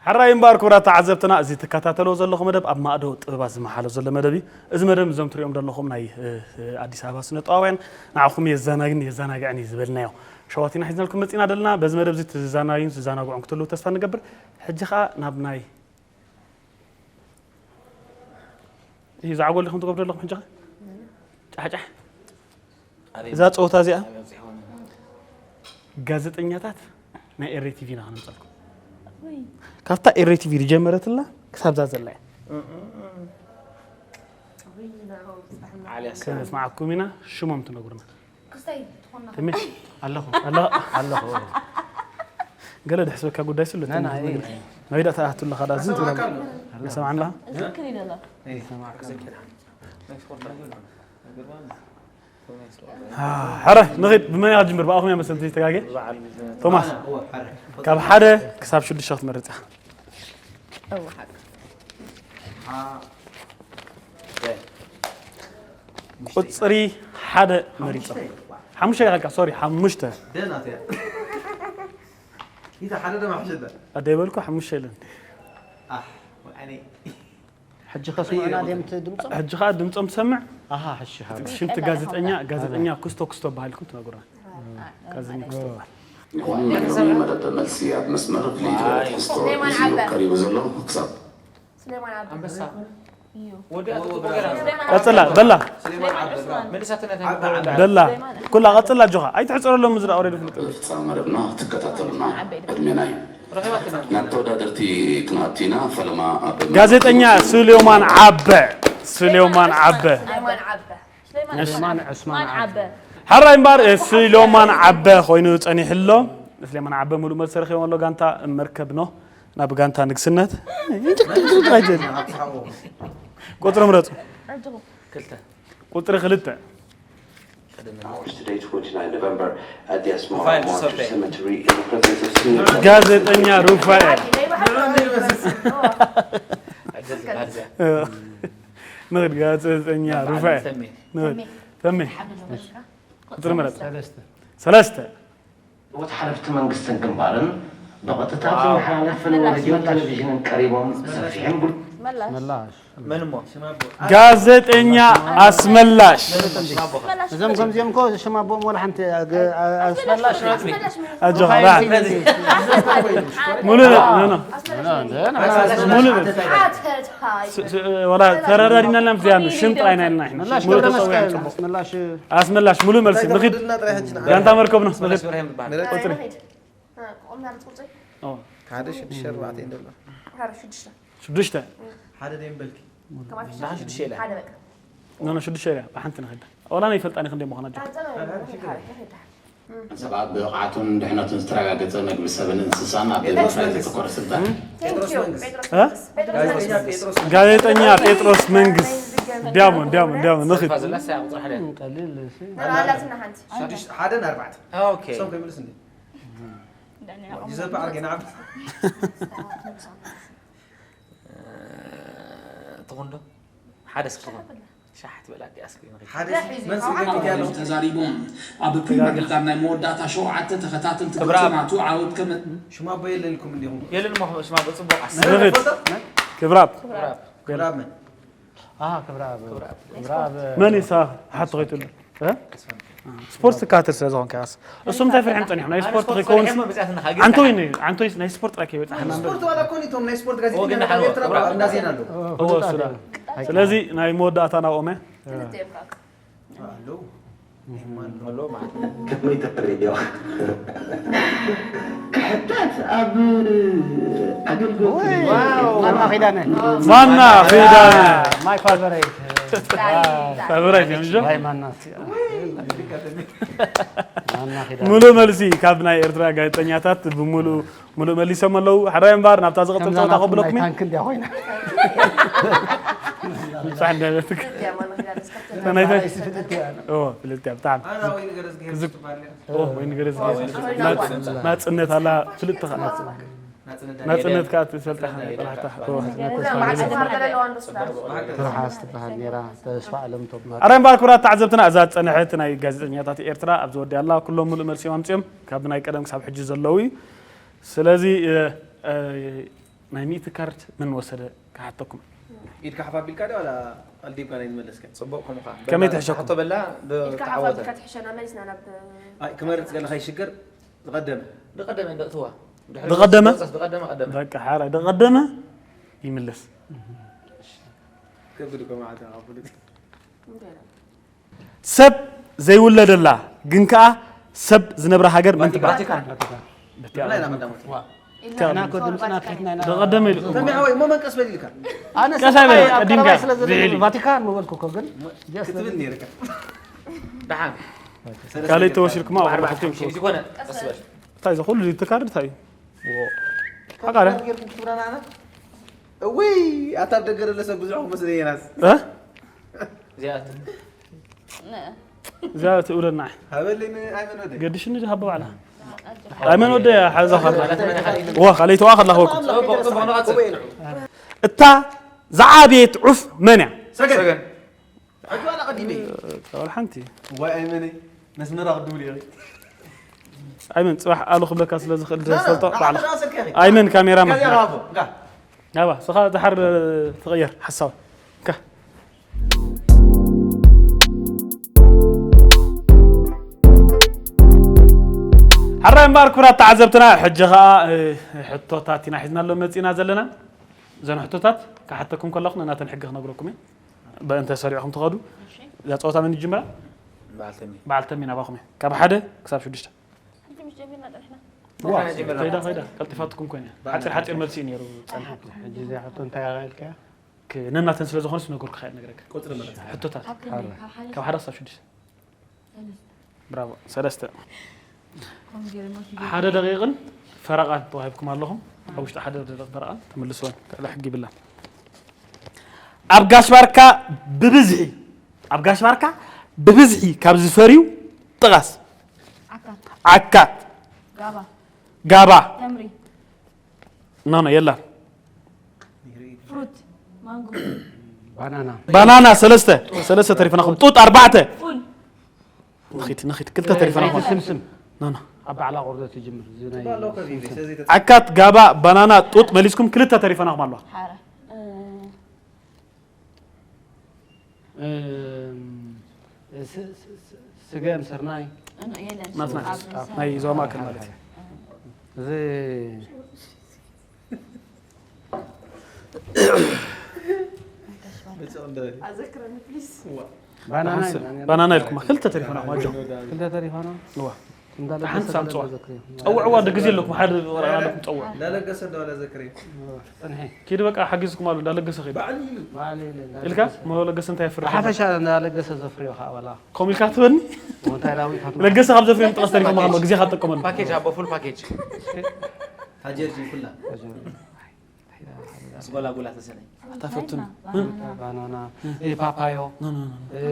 ሕራይ እምበኣር ክቡራት ተዓዘብትና፣ እዚ ትከታተልዎ ዘለኹም መደብ ኣብ ማእዶ ጥበባት ዝመሓሎ ዘሎ መደብ እዩ። እዚ መደብ እዞም ትሪኦም ዘለኹም ናይ፣ እ፣ እ፣ ኣዲስ ኣበባ ስነ ጥበባውያን ንዓኹም የዘናግን የዘናግዕን እዩ ዝበልናዮ ሸዋት ኢና ሒዝናልኩም መፂና ዘለና። በዚ መደብ እዚ ትዘናግዩን ትዘናግዑን ክትህልዉ ተስፋ ንገብር። ሕጂ ኸኣ ናብ ናይ፣ ይህ ዛዕጎል ዲኹም ትገብሩ ዘለኹም ሕጂ ኸ? ጫሕጫሕ። ኣበይ እዛ ጸወታ እዚኣ ኣበይ ኣብፂሕዎም? ጋዜጠኛታት ናይ ኤሪ ቲቪ ኢና ከነምፀልኩም። ወይ። ካብታ ኤሪ ቲቪ ዝጀመረትላ ክሳብ እዛ ዘላ እያ። ዓልያ ሰላም። ከነስማዓኩም ኢና፣ ሽሞም ትነግሩና። ክስታይ ትኾና። ተሜ፣ ኣለኹ። ኣለኹ። ኣለኹ። ገለ ድሕስበካ ጉዳይ ስሉ፣ ና፣ ና፣ ተሜ፣ እይ። መግለጺ። መይዳ ተኣቱ ኣለኻ፣ ዳ ዝን ትብላ። ኣሰማዕካ ኣሎ። ሰማዕና። ዝክር ኢለና። እይ፣ ሰማዕካ። ሕረ፣ ንኺድ፣ ብመን ኢኻ ትጅምር? ብኣኹም እያ መሰለኒ ተጋግየ። ቶማስ፣ ካብ ሓደ ክሳብ ሽዱሽተ ክትመርጽ ኢኻ። እወ፣ ሓቂ። ቁጽሪ ሓደ መሪጾም። ሓሙሽተ ኢኻ፣ ሶሪ፣ ሓሙሽተ። ደህና እያ። ኢታ ሓደ ደማ ሓሙሽተ። ኣደ ይበልኩ፣ ሓሙሽተ ኢለን። ኣሕ፣ ወዓኔ። ሕጂ ከስምዑና ድዮም እቲ ድምጾም? ሕጂ ኸኣ ድምጾም ትሰምዕ? ኣሃ፣ ሕጂ ሃ። ሽምቲ ጋዜጠኛ፣ ጋዜጠኛ ክስቶ ክስቶ በሃልኩም ትነግሩና። ጋዜጠኛ ክስቶ በሃል። ይኹን መደብ መልሲ ኣብ መስመር ፍልይቲ ትሕዝቶ ስሌማን እዩ ዓበ። ቀሪቡ ዘሎ ክሳብ ስሌማን ዓበ። ኣንበሳ። እዩ። ወዲ ኣቶ ወገራ። ቀጽላ፣ በላ። ስሌማን ዓበ። መልሳትና እንታይ ዓበ፣ ዓበ። በላ። ኩላ ቀጽላ ኣጆኻ። ኣይትሕጽረሎም፣ እዚ ደኣ ወሬ ፍልጥ። ፍጻመ መደብና ትከታተሉና ዕድሜና እዩ። ረኺባትና። ናብ ተወዳደርቲ ክንኣቱ ኢና። ፈለማ ኣብ ጋዜጠኛ ስሌማን ዓበ። ስሌማን ዓበ። ስሌማን ዓበ። ስሌማን እሺ። ዑስማን፣ ዑስማን ዓበ። ዓበ። ሓራይ እምበኣር፣ እ፣ ስሌማን ዓበ ኮይኑ ጸኒሑ ኣሎ። ስሌማን ዓበ ሙሉእ መልሲ ረኺቡ ኣሎ። ጋንታ መርከብ ኖ ናብ ጋንታ ንግስነት። ቁጽሪ ምረጹ። ኣጆኹም። ክልተ። ቁጽሪ ክልተ። Hours today, twenty-nine November, at the Asmara ሩፋኤል Martyrs ተሰበየ። Cemetery in the presence of senior ጋዜጠኛ ሩፋኤል። ናይ ባሕሪ። ንኽድ ጋዜጠኛ ሩፋኤል። ተሜ። ንኽድ። ተሜ። ተሜ። ቁጽሪ ምረጽ። ሰለስተ። ሰለስተ። ህወሓት ሓለፍቲ መንግስትን ግንባርን ብቐጥታ ኣብ ዝመሓላለፍ ፈነወ ሬድዮን ቴሌቪዥንን ቀሪቦም ሰፊሕን ግሉ- መላሽ። መላሽ። መን እሞ? ጋዜጠኛ ኣስመላሽ። መላሽ። እዞም ከምዚኦም እኮ ሽም ኣቦኦም ወላ ሓንቲ ኣገ-፣ ኣ-፣ ኣስመላሽ። ኣስመላሽ። ኣጆኻ፣ ራሕቲ። ሙሉ ነ-፣ ነ-፣ ነ-፣ ሙሉ ነ-፣ ስ-፣ ስ-፣ ወላ ተረዳዲና ና ምስዚኣ ሽም ጥራይ ና ኢልና ኢሕና። መላሽ ሙሉ ገብረ ተጸውያን መስቀል፣ ጽቡቕ። ኣስመላሽ። ኣስመላሽ፣ ሙሉ መልሲ። ንኺድ። ጋንታ መርከብ ነው። ንኺድ። ቁጽሪ። ቁምና ቁጽሪ? ኦ። ሓደ ሽዱሽተ ኣርባዕተ እንደሎ። ሓደ ሽዱሽተ። ሽዱሽተ። ሓደ ደም በልኪ። ከማን ሽዱሽተ ኢላ። ሓደ በቃ። ኖ፣ ኖ፣ ሽዱሽተ ኢላ። ብሓንቲ ንኸዳ። ወላ ናይ ፈልጣኒ ክንደይ ምዃና ጃ። ኣንተ ነው። ሓደ ሽዱሽተ። ሰባት ብብቕዓቱን ድሕነቱን ዝተረጋገጸ መግቢ ሰብን እንስሳን ኣብ ምፍራይ ዘተኮረ ስልጠና። Thank you፣ ጴጥሮስ እ? መንግስት። ጴጥሮስ መንግስት። ጋዜጠኛ ጴጥሮስ መንግስት። ዲያሞ፣ ዲያሞ፣ ዲያሞ፣ ንኺድ። ፋዘላ ሳያ ቁጽሪ ሓደ። ቀሊል፣ እሺ። ንብዓላትና ሓንቲ። ሽዱሽተ፣ ሓደን ኣርባዕተን። ኦኬ። ሰው ከይምልስ እንዴ? ዳኛ ሞዕጂዘ በዓል ገና ዓቢ። ትኹን ዶ? ሓደ እስኪ ትኹን። ሻሕ ትበል ኣዲኣ እስኪ ንኺድ። ሓደ ዛሕ እዩ መልሲ ዝኸውን። ገፊት ያለው። ተዛሪቦም። ኣብ ፕሪምየር ሊግ ኣብ ናይ መወዳእታ ሸውዓተ ተኸታተልቲ ክብራ። ግጥማቱ ዓወት ከመ- ሽማ ኣቦ የለልኩም እንዲኹም። የለን እሞ ሽማ ኣቦ ጽቡቕ ኣስ-፣ ንኺድ። ክብራብ። ክብራብ። ክብራብ መን? ኣሃ፣ ክብራብ። ክብራብ። ክብራብ። መን እዩ ሳ-፣ ሓቶ ኸይትሉ? እ? ስፖርት ትከታተል ስለ ዝኾንካ ያስ። እሱ እንታይ ፍርሕም ጸኒሑ? ናይ ስፖርት ስፖርት ከይከውን ፈሪሖም መብጻትና ሓቂ። ዓንቶይ ነ-፣ ዓንቶይ ናይ ስፖርት ጥራይ ከይበጽሓና። ስፖርት ዋላ እኮ ኒቶም ናይ ስፖርት ጋዜጠኛ ወገን ናት ሓሎ። ኤርትራ እኮ እንዳ ዜና ኣለዉ። እዎ፣ እሱ ዳ። ስለዚ ናይ መወዳእታ ናብኦም እየ። ክልተ እዮም ከኣ። ኣለዉ። ከመይ ተቕሪ ዲዋ? ክሕተት ኣብ ኣገልግሎት ዋው። ማና ኺዳነ። ማና ኺዳነ። My favorite። ፋቨራይት እዮም፣ እዞም? ናይ ማና። ማና ኺዳነ። ሙሉእ መልሲ ካብ ናይ ኤርትራ ጋዜጠኛታት ብሙሉእ፣ ሙሉእ መሊሶም ኣለዉ። ሕራይ እምበኣር ናብታ ዝቕጽል ከምዛ ጸወታ ናትኩም ከብለኩም ናይ እየ። ታንክ እንድያ ኮይና። ምሳሕ እንዳበልክ። ክልቲኣ ማና ኺዳነ ዝከተል። ናይ ታንክ። ፍልጥቲ እያ። ኦ፣ ፍልጥቲ እያ፣ ብጣዕሚ። ኣና ወይ ንገረዝግሄር ክዝግ-፣ ትበሃል እያ። ኦ፣ ወይ ንገረዝግሄር። ናጽ-፣ ናጽነት ኣላ፣ ፍልጥቲ ኸኣ። ናጽነት ከኣ ትፈልጣ ኢኻ፣ ቆላሕታ። ኦ። እዛ ማዕረ ዝማዕረ ዘለዋ እንዶ ሱዳን። ትርሓስ ትበሃል ነይራ፣ ተስፋ ኣለም ቶማ። ኣረ እምበኣር ክቡራት ተዓዘብትና፣ እዛ ዝጸንሐት ናይ ጋዜጠኛታት ኤርትራ ኣብዚ ወዲኣ ኣላ። ኩሎም ሙሉእ መልሲ እዮም ኣምጺኦም፣ ካብ ናይ ቀደም ክሳብ ሕጂ ዘለዉ እዩ። ስለዚ፣ እ፣ እ፣ ናይ ሚእቲ ካርድ መን ወሰደ ክሓተኩም። ኢድካ ሓፍ ኣቢልካ ዶ ዋላ ቀልዲብካ ናይ ዝመለስካ? ጽቡቕ ከምኻ ከመይ ትሕሸኩም? ሕቶ በላ ኢድካ ሓፍ ኣቢልካ ትሕሸና መሊስና ናብ ኣይ ክመርጽ ገለ ከይሽገር ዝቐደመ ዝቐደመ እንደእትዋ ዝቐደመ? ዝቐደመ ቀደመ በቃ ሓራይ ዝቐደመ ይምለስ። ከብድ እኮ ማለት ነው። ኣፉ ልክ እንታይ ነው? ሰብ ዘይውለደላ ግን ከኣ ሰብ ዝነብራ ሃገር መን ትበሃል? ቫቲካን ብላይ ኢና ቀዳሞት። ኢና እኮ ድምፅና ኣትሒትና ኢና። ዝቐደመ ኢሉ ተሚሓ ወይ ሞ መንቀስ በል ኢልካ ኣነ ቀስ ኣይበል፣ ሰብኣይ ኣብ ቀዲምካ፣ ቀረባይ ስለ ዘሎ ዝዒሊ። ቫቲካን ምበልኩ እኮ ግን just ክትብል ነይርካ። ደሓን ካልኣይ ተወሲድኩማ ኣብ ባዕልባ ባዕልኩም ሓኪም ዝኾነ ቀስ በል እንታይ እዚ ኩሉ ተካርድ እንታይ እዩ? ሓቃለ ጌርኩም ክትብላና ኣና እውይ ኣታ ኣብ ደገ ደለ ሰብ ብዙሕ ክመስለየናስ እ? እዚኣት እዛ ትእውለና ሃበለይ ኣይመን ወደ ገድሽኒ ድሃቦ ባዕላ ኣይመን ወደ ሓዛ ካላ ዋ ካልኣይ ተዋ ካላ ወኩም ጽቡቕ ጽቡቕ ንቐጽል እታ ዝዓበየት ዑፍ መን እያ? ሰገን ሰገን ሕጂ ዋላ ቀዲመ ወላ ሓንቲ ዋይ ኣይመነይ ነስመራ ክድውል እየ ኣይመን ጽባሕ ኣሉ ክብለካ ስለ ዝኽእል ዝፈልጦ ባዕላ ሰከኺ ኣይመን ካሜራማ ካሜራ ሃቦ ጋ ናባ ስኻ ድሓር ትቕየር ሓሳብ ካ ሓራይ እምበኣር ክቡራት ተዓዘብትና ሕጂ ኸዓ እ፣ ሕቶታት ኢና ሒዝናሎም መፂና ዘለና። እዘን ሕቶታት ክሓተኩም ከለኹ ነናተን ሕጊ ክነግረኩም እየ። በእንተ ሰሪዕኹም ትኸዱ። እዛ ፀወታ መን ይጅምራ? በዓልተሚ በዓልተሚ ናባኹም እየ። ካብ ሓደ ክሳብ ሽዱሽተ። ሕጂ ምስ ጀሚርና ጸኒሕና። ከይዳ ከይዳ ቀልጢፋትኩም ኮይነ ሓፂር ሓፂር መልሲ እዩ ነይሩ ፀንሐ። ሕጂ እዚኣ ሕቶ እንታይ ኢልካያ? ነናተን ስለ ዝኾነስ ነገርኩ ከ ነግረካ። ቁፅሪ መረፃ ሕቶታት ካብ ክንደይ? ካብ ሓደ ካብ ሓደ ክሳብ ሽዱሽተ። ሰለስተ። ብራቮ ሰለስተ። ከምኡ ገይረ መልሲ ሓደ ደቂቕን ፈረቓን ተዋሂብኩም ኣለኹም። ኣብ ውሽጢ ሓደ ደቂቕ ፈረቓን ተመልስወን። ልዕሊ ሕጊ ይብላን። ኣብ ጋሽ ባርካ ብብዝሒ ኣብ ጋሽ ባርካ ብብዝሒ ካብ ዝፈርዩ ጥቓስ። ዓካት፣ ዓካት፣ ጋባ፣ ጋባ፣ ተምሪ፣ ኖ ኖ የላን። ፍሩት፣ ማንጎ፣ ባናና ባናና ሰለስተ ሰለስተ ተሪፈናኹም። ጡጥ ኣርባዕተ። ፉል፣ ንኺድ ንኺድ ክልተ ተሪፈናኹም። ስምስም ኖ ኖ ኣብ ባዕላ ቁርደት ይጅምር እዚ ናይ ባሎ ከቢቢ ሰዚ ዓካት ጋባ ባናና ጡጥ መሊስኩም ክልተ ተሪፈናኹም ኣለዋ። ሓረ፣ እም፣ ስ- ስ- ስ- ስገም ስርናይ እኖ የለን። ናትና ኣብ ናይ ዞባ ማእከል ማለት እዩ። እዚ ብፅቕ እንደበል ኣዘክረኒ ፕሊስ። ባናና ሓንስ- ኢና፣ ባናና ኢልኩም ክልተ ተሪፈናኹም ኣጆ። ክልተ ተሪፋና እዋ እንዳለ ሓንቲ ገሰ ሳምፅዋ። ገለ ዘክሪ። ጸውዕዋ ዶ ግዜ ኣለኩም ሓደ ወረቓ ኣለኩም ጸውዕ። እንዳለገሰ ዶ ኣላ ዘክሪ ጽንሒ ኪድ በቃ ሓጊዝኩም ኣሉ እንዳለገሰ ኸይዱ። ባዕሉ ኢሉ ባዕሉ ኢለ ኢልካ መሆ ለገሰ እንታይ የፍርሕ? ሓፈሻ እንዳለገሰ ዘፍርዮ ከዓ በላ ኮም ኢልካ ትበኒ? እንታይ ዳዊት ኣትማ ለገሰ ካብ ዘፍርዮም ጥቐስ ተሪፎም ኣለኹ ግዜ ካብ ጠቀመሉ። ፓኬጅ ኣቦ ፉል ፓኬጅ ሃጀርጂ ኩላ ስጎላጉላ ተሰነይ ኣታ ፈቱን ባናና እ፣ ፓፓዮ ኖ ኖ ኖ እ፣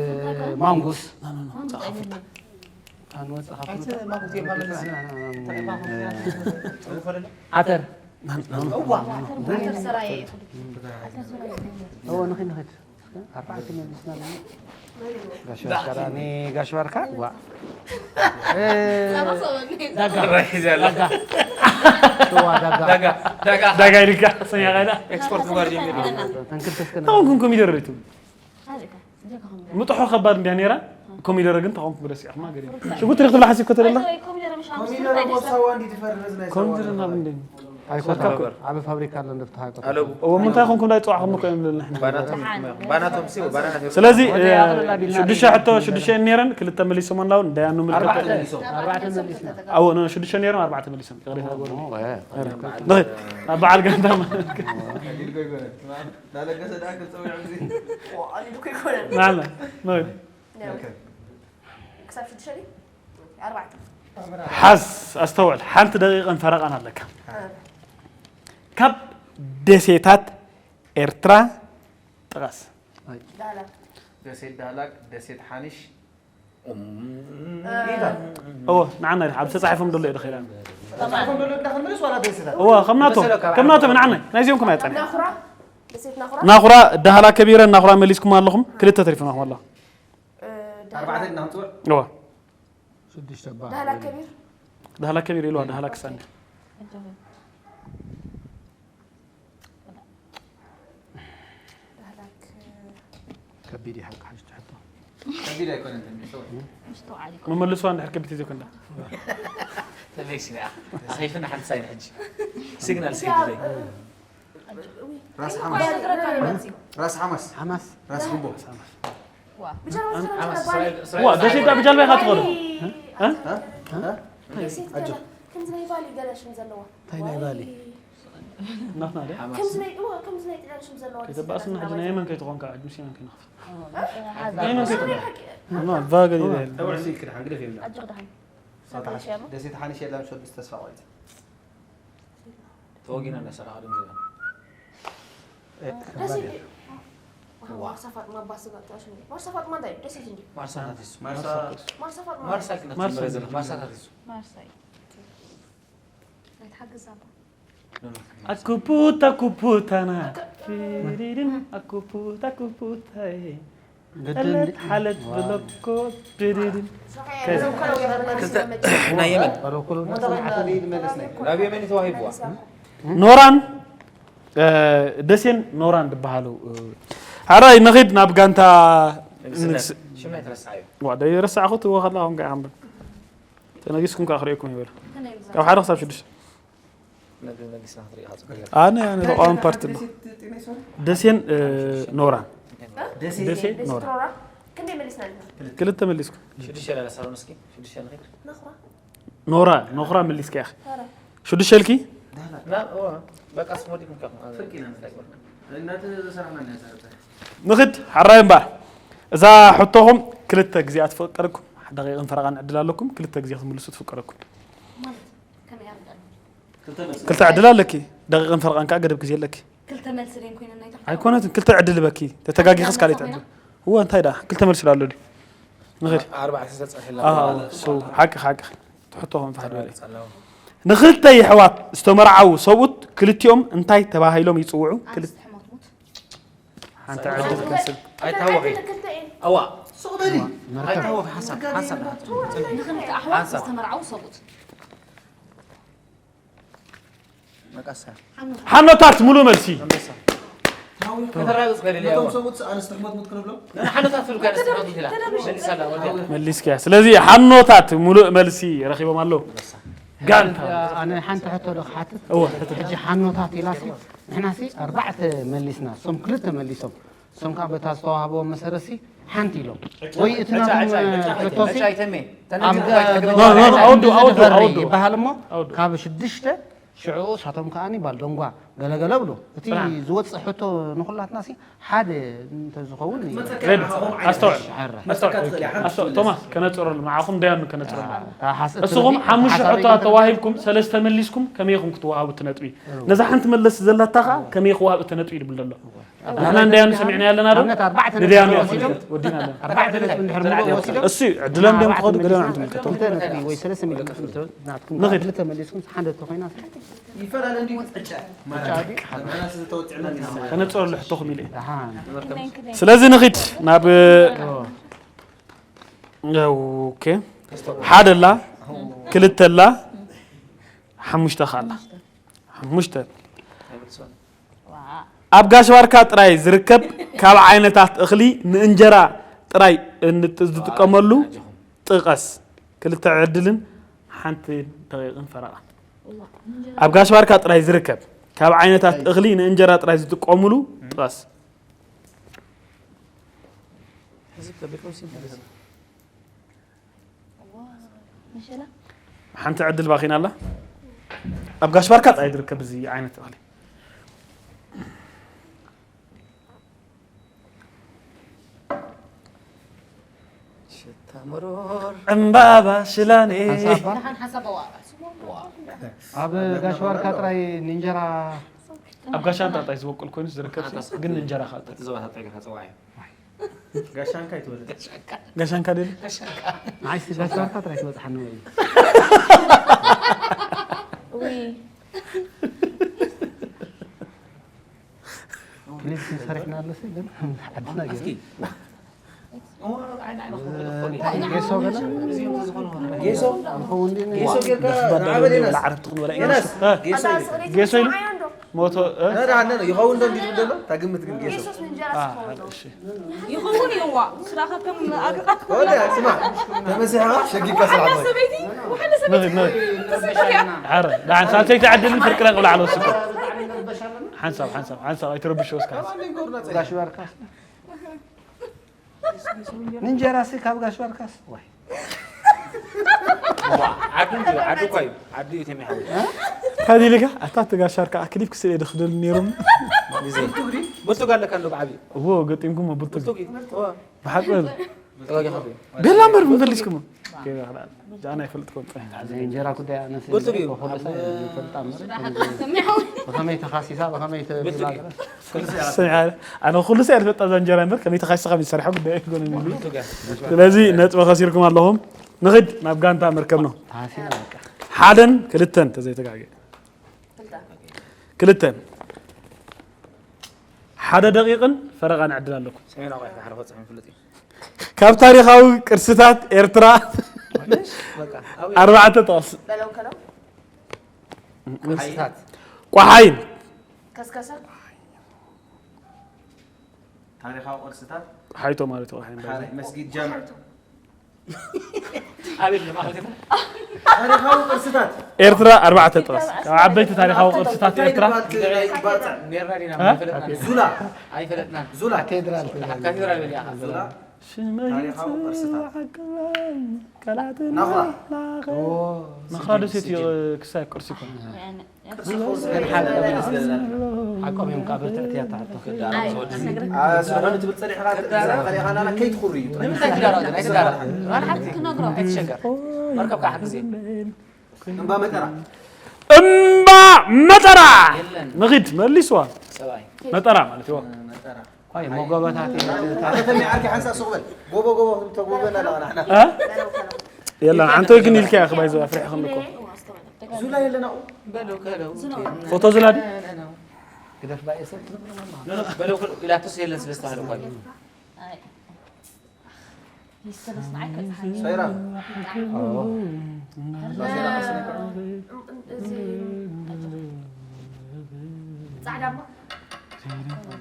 ማንጉስ ኖ ኖ ኖ ጻ ካፍታ ኣንወጽእ ኣይተ ማንጉስ የማመለስ ዓተር እዋ ዓተር ሰራየ እዎ ንኺድ ንኺድ ኣርባዕተ መሊስና ኣለና። ጋሽ ባርካ ዳኒ ጋሽ ባርካ ዋ እ፣ ዳጋ ዳጋ ዋ ዳጋ ዳጋ ዳጋ ዳጋ ኢልካ ሰሚያ ቃይዳ ኤክስፖርት ግባር ጀሚሩ ተንክልተ እስከ ታውን ኩን ኮሚደር ሪቱ ምጥሖ ከባድ እንዲያ ነይራ። ኮሚደረ ግን ተኾንኩም ደስ ኢኹማ ገሪም ሽጉርቲ ክትብላ ሓሲብ ከተለላ ኮሚደረ ቦት ሳዋ እንዲ ትፈርዝ ናይ ሳዋ ኮሚደረ ናብ እንደ ኣይኮታ ዓቢ ፋብሪካ ኣሎ እንደፍታ ኣይኮታ ኣለቡ እዎ ምንታይ ኾንኩም ዳይ ጽዋዕኹም እኮ እዮም ልልና ባናቶም ባናና ተምሲ ባናና ተምሲ ስለዚ ሽዱሽተ ሕቶ ሽዱሽተ ነይረን ክልተ መሊሶም ኣናው እንዳያኑ ምልክት ኣርባዕተ መሊስና ኣዎ ኖ ሽዱሽተ ነይረን ኣርባዕተ መሊሶም ይቕሬታ ንኽድ ኣብ በዓል ጋንታ ማለት ናለገሰ ደኣ ክፀውዕ ጊዜ ኣሊዱ እኮ ይኮነን። ንዓና ንኽድ ክሳብ ሽዱሽተ ድዩ? ኣርባዕተ። ሓዝ ኣስተውዕል ሓንቲ ደቂቕን ፈረቓን ኣለካ ካብ ደሴታት ኤርትራ ጥቐስ ዳላ፣ ደሴት ዳህላክ ደሴት ሓኒሽ እዎ ንዓና ኢኻ ኣብ ተጻሒፎም ደሎ ኢለ ኸይዳ ተጻሒፎም ደሎ እንዳ ክንምልስ ዋላ ደሴታት እዎ ከምናቶም ከምናቶም ንዓና ናይዚኦም ከማ ይጸንሕ ናኹራ፣ ደሴት ናኹራ፣ ናኹራ ዳህላ ከቢረ ናኹራ መሊስኩም ኣለኹም ክልተ ተሪፍናኹም ኣለኹም እ፣ ኣርባዕተ ዳህላ፣ ኢና ክንፅውዕ እዎ ሽዱሽተ ባ ዳህላ ከቢር፣ ዳህላ ከቢር ኢልዋ ዳህላ ክሳኒ ከቢድ እዩ ሓቂ ሓንቲ ሕቶ። ከቢድ ኣይኮነን ትንሽ ሰው። ምስተውዓል ይኮ መመልስዋ እንድሕር ከቢድ ተዘይኮንዳ ተመልሲና። ኣኺፍና ሓንቲ ሳይን ሕጂ። ሲግናል ሲግናል። ራስ ሓማስ። ራስ ሓማስ። ሓማስ ራስ ጉቦ። ዋ ሓማስ ዋ እስራኤል ደሴት ብጃልባ ኢኻ ትኸዱ ከምዚ ናይ ባሊ ገለ ሽም ዘለዋ እንታይ ናይ ባሊ ናትና ደ ከምዚ ናይ እዋ ከምዚ ናይ ጥልያን ሽም ዘለዋ ከይተባእስና ሕጂ ናይ የመን ከይትኾንካ ኣድሚስ የመን ከይንኸፍት ናይ የመን ከይትኾንካ ቫገል ይበል ተወርሲ ክድሓን ግደፍ የብላ ኣጆኽ ደሓን ደሴት ሓንሽ የላ ምስ ወዲ ተስፋ ቆይት ተወጊና እንዳሰራኻ ደም ዝብላ ደሴት ዋ ማርሳ ፋጥማ ባስጋ ጥራሽ ማርሳ ፋጥማ እንታይ ደሴት እንዲ ማርሳ ናት እሱ ማርሳ ማርሳ ማርሳ ፋጥማ ማርሳ ግን ትምረ ዘለኻ ማርሳ ናት እሱ ማርሳይ ኣይትሓግዝ ኣባ ኣኩፑታ ኩፑታና ዲዲን ኣኩፑታ ኩፑታ ጠለት ሓለት ብለኮ ዲዲን ናይ የመን መለስና ናብ የመን ተዋሂብዋ ኖራን ደሴን ኖራን ዝበሃሉ ሓራይ ንኺድ ናብ ጋንታ ሽም ኣይትረስዓዮ ዋ ደይ ረሳዕኹ ትዎ ከላ ኹን ከዓምብ ተነጊስኩም ከዓ ክርእየኩም ይበል ካብ ሓደ ክሳብ ሽዱሽተ ነጊስና ክትርኢ ኢኻ ጽቡቅ ኣነ ኣነ ተቃዋሚ ፓርቲ ኣለኹ ደሴን ኖራን ደሴ ኖራ ስትሮራ ክንደይ መሊስና ኣለና ክልተ መሊስኩ ሽዱሽተ ኢላ ሳሮን እስኪ ሽዱሽተ ንኺድ ነኽራ ኖራ ኖኽራ መሊስካ ኢኺ ሽዱሽተ ኢልኪ ና እዋ በቃ ስሞዲኩም ከኹም ፍርቂ ኢና ንፈልጥ እናተ ዘሰራሕና እናሰርተ ንኽድ ሓራይ እምበር እዛ ሕቶኹም ክልተ ግዜያት ፍቀደኩም ደቂቕን ፈረቓን ዕድል ኣለኩም ክልተ ግዜ ክትምልሱ ትፍቀደኩም ማለት ከመይ ኣርዳል ክልተ ዕድል ኣለኪ ደቂቕን ፈረቓን ከዓ ገደብ ግዜ ኣለኪ ክልተ መልሲ ደን ኮይነ ናይ ታሕቲ ኣይኮነትን ክልተ ዕድል በኪ ተተጋጊኽስ ካልእ ዕድል እወ እንታይ ደኣ ክልተ መልሲ ኣሎ ድዩ ንኽድ ኣርባዕተ ተጸሒላ ኣዎ፣ ሶ፣ ሓቂ ሓቂ ትሕቶ ከም ፋሕዶ ጸላው ንኽልተ ይሕዋት ዝተመርዓዉ ሰብኡት ክልቲኦም እንታይ ተባሂሎም ይጽውዑ? ክልተ ኣንስቲ ሕሞትሙት ሓንቲ ዕድል ክንስብ ኣይታወቂ ክልተ እየን ኣዋ ሱቕ በሊ ኣይታወቂ ሓሳብ ሓሳብ ንኽልተ ኣሕዋት ዝተመርዓዉ ሰብኡት መቃሳ ሓኖታት ሙሉእ መልሲ ከተራግጽ ከደልያ ነቶም ሰብኡት ኣንስቲ ሕሞት ሙት ክንብሎም ሓነታት ፍልካ ያስተካክል ይላል መልሳላ ወዲያ መሊስካ ስለዚ ሓኖታት ሙሉእ መልሲ ረኺቦም ኣለዉ ጋንታ ኣነ ሓንቲ ሕቶ ዶ ክሓትት እወ ሕጂ ሓኖታት ኢላሲ ንሕናሲ ኣርባዕተ መሊስና እሶም ክልተ መሊሶም እሶም ከዓ በታ ዝተዋህበዎም መሰረትሲ ሓንቲ ኢሎም ወይ እቲ ናቶም ሕቶሲ ተጫይተሜ ኣብ ኖ፣ ኖ፣ ኖ፣ ኣውዱ፣ ኣውዱ፣ ዝፈሪ ኣውዱ። ይበሃል እሞ ኣውዱ። ካብ ሽዱሽተ ሽዑ እሳቶም ከዓኒ ባልዶንጓ ገለገለ ብሎ እቲ ዝወፅእ ሕቶ ንኩላትናሲ ሓደ እንተዝኸውን ሬድ ኣስተውዕል ሕረ ኣስተውዕል ኣስተውዕል ቶማስ ከነፅረሉ ንዓኹም ደያኑ ከነፅረሉ ተሓስ- እስኹም እቲ ሓሙሽተ ሓሳበይ ሕቶታት ግን ተዋሂብኩም ሰለስተ መሊስኩም ከመይ ኢኹም ክትወሃቡ እቲ ነጥቢ ነዛ ሓንቲ መለስ ዘላታ ከዓ ከመይ ክወሃብ እቲ ነጥቢ ይብል ዘሎ ንሕና እንደያኑ ሰሚዕና ኣለና ዶ ኣብነት ኣርባዕተ ንደያኑ ነጥቢ ያስልት ወዲና ኣለና ኣርባዕተ ነጥቢ እንድሕር ሙሉእ ወሲዶም እሱ ዕድሎም ድዮም ክኸዱ ገሊኦም ዕድል ከቶም ክልተ ነጥቢ ወይ ሰለስተ ሚሊዮን ናትኩም ንኽድ። ክልተ መሊስኩም ሓደ ተኮይና ይፈላለ እንዲሁ ዕጫ ጫዲ ንሕና ዝተወፅዕና ከነፅረሉ ሕቶኹም ኢለ ደሓን ስለዚ ንኺድ ናብ ኦኬ ሓደ ኣላ ክልተ ኣላ ሓሙሽተ ከኣላ ሓሙሽተ ኣብ ጋሽ ባርካ ጥራይ ዝርከብ ካብ ዓይነታት እኽሊ ንእንጀራ ጥራይ እንጥ- ዝጥቀመሉ ጥቀስ ክልተ ዕድልን ሓንቲ ደቂቕን ፈረቓን ኣብ ጋሽ ባርካ ጥራይ ዝርከብ ካብ ዓይነታት እኽሊ ንእንጀራ ጥራይ ዝጥቀሙሉ ጥቀስ መሸላ ሓንቲ ዕድል ባኺና ኣላ ኣብ ጋሽ ባርካ ጥራይ ዝርከብ እዚ ዓይነት እኽሊ ሽታ መሮር ዕምባባ ሽላኔ ደሓን ሓሳብ ኣዋራ ኣብ ጋሽ ባርካ ጥራይ ንእንጀራ ኣብ ጋሻን ጣጣይ ዝበቁል ኮይኑ ዝርከብ ግን እንጀራ ካልጠ እቲ ዞባታት ጠቂልካ ጽዋዕ እዩ ጋሻንካ ይትወለድ ጋሻንካ ደሊ ንዓይሲ ጋሽ ባርካ ጥራይ ትበፅሓኒ ወይ ውይ ፕሊዝ ሰሪሕና ኣለሲ ግን ዓድና ገይሩ እስኪ ጌሶ ገለ ጌሶ ንኸውን ጌሶ ጌርካ ንዓበል የናስ ዓረብቲ ክንበላ ኢና የናስ ጌሶ ጌሶ ኢሉ ሞቶ እ? ነ ደኣ ነ ይኸውን ዶ እንዲሉ ዘሎ ታግምት ግን ጌሶ የሱስ እንጀራ አ፣ ስኸውን እሺ። ይኸውን ይዋ ስራኸ ከም ኣግቓት ወደ ስማ ተመሲሕኻ ሸጊካ ስራሕ ሰበይቲ ወሓደ ሰበይቲ ንኺድ ንኺድ። ሓረ ደሓን ሳልሰይቲ ዓድልን ፍርቅረቅ ብላዕሊ ወስኮ። ሓንሳብ ሓንሳብ ሓንሳብ ኣይትረብሽ ወስካ። ሓንሳብ። ጋሽ ባርካስ ንእንጀራሲ ካብ ጋሽ ባርካስ ወይ ዓዱ እንጂ ዓዱ እኮ እዩ። ዓዱ እዩ ተሚሓ። ታዲልካ ኣታ ትጋሻርካ ክሊፕ ክስለ ደኽደል ነይሮም። ብልቱግ ኣለካ እንዶ ብዓብዩ እዎ ገጢምኩም ብልቱግ ብልቱግ እዩ። ብሓቂ ተዋጊኻ ዶ? ቤላ እምበር ምፈሊስኩም። ጃና ይፈልጥኩም። እንጀራ ጉዳይ ኣነስ ብልቱግ እዩ። ኩሉ ሰብ ይፈልጣ እምበር ብኸመይ ተኻሲሳ ብኸመይ ተቢላ ብልቱግ እዩ። ኣነ ኩሉ ሰብ ያልፈጣ እዛ እንጀራ እምበር ከመይ ተኻሲሳ ከመይ ዝሰርሓ ጉዳይ ኣይኮነን ኢሉ። ብልቱግ እያ። ስለዚ ነጥቢ ከሲርኩም ኣለኹም። ንኽድ ናብ ጋንታ መርከብና ተኻሲና በቃ ሓደን ክልተን ተዘይተጋገ ክልተን ሓደ ደቂቕን ፈረቓን ዕድል ኣለኩም። ሰሜን ኣቋይ ባሕሪ ክበፅሕ ይፍለጥ እዩ። ካብ ታሪኻዊ ቅርስታት ኤርትራ በቃ ኣብኡ ኣርባዕተ ጥቕስ በለው ከለው ቅርስታት ቋሓይን ከስከሰ ታሪኻዊ ቅርስታት ሓይቶ ማለት እዩ። ቋሓይን ባይዘ መስጊድ ጃምዕ ኣቤት ለማለት ታሪኻዊ ቅርስታት ኤርትራ ኣርባዕተ ጥቕስ ካብ ዓበይቲ ታሪኻዊ ቅርስታት ኤርትራ ባጽዕ ኔርና ዲና እ? ፈለጥና ዙላ ኣይፈለጥናን። ካቴድራል ትበሃል። ካቴድራል በሊያ ዙላ ሽመይ ታሪኻዊ ቅርስታት ዝዓቅበኝ ቃላትና ናኹራ። ላኸ ናኽራ ደሴት እዩ። ክሳይ ቅርሲ ይኮን ሓቆም እዮም ካብ ብርትዕቲ ያተሓቶ ስለሆነ ትብል ጸኒሕካ ጸኒሕካ ናላ ከይትኹሩ እዩ ንምንታይ ትዳረቕ ግን ኣይትዳረቕ። ራርሓት ክነግሮ ኣይትሸገር። መርከብ ከዓ ሓግዜ እምባ መጠራ እምባ መጠራ የለን ንኺድ መሊስዋ ሰብኣይ መጠራ ማለት እዩ። መጠራ ኳይ መጎበታት ኣተተሚ ዓርኪ ሓንሳ ሱቕ በል ጎቦ ጎቦ ተጎበና ኣለና ንሕና እ? የለን ዓንቶይ ግን ኢልካ ኢኻ ባይዘ ኣፍሪሕኹም እኮ ዙላ የለና በለው ከለው ፎቶ ዝላዲ ግደፍ ባየ ሰብ ትነግሮ ኖ፣ ኖ፣ በለው ከለው ኢላቶስ የለን ስለ ዝተባህለ እኮ እዩ። ይስተረስና ኣይከጽሓኒ ሰይራ ጻዕዳ እሞ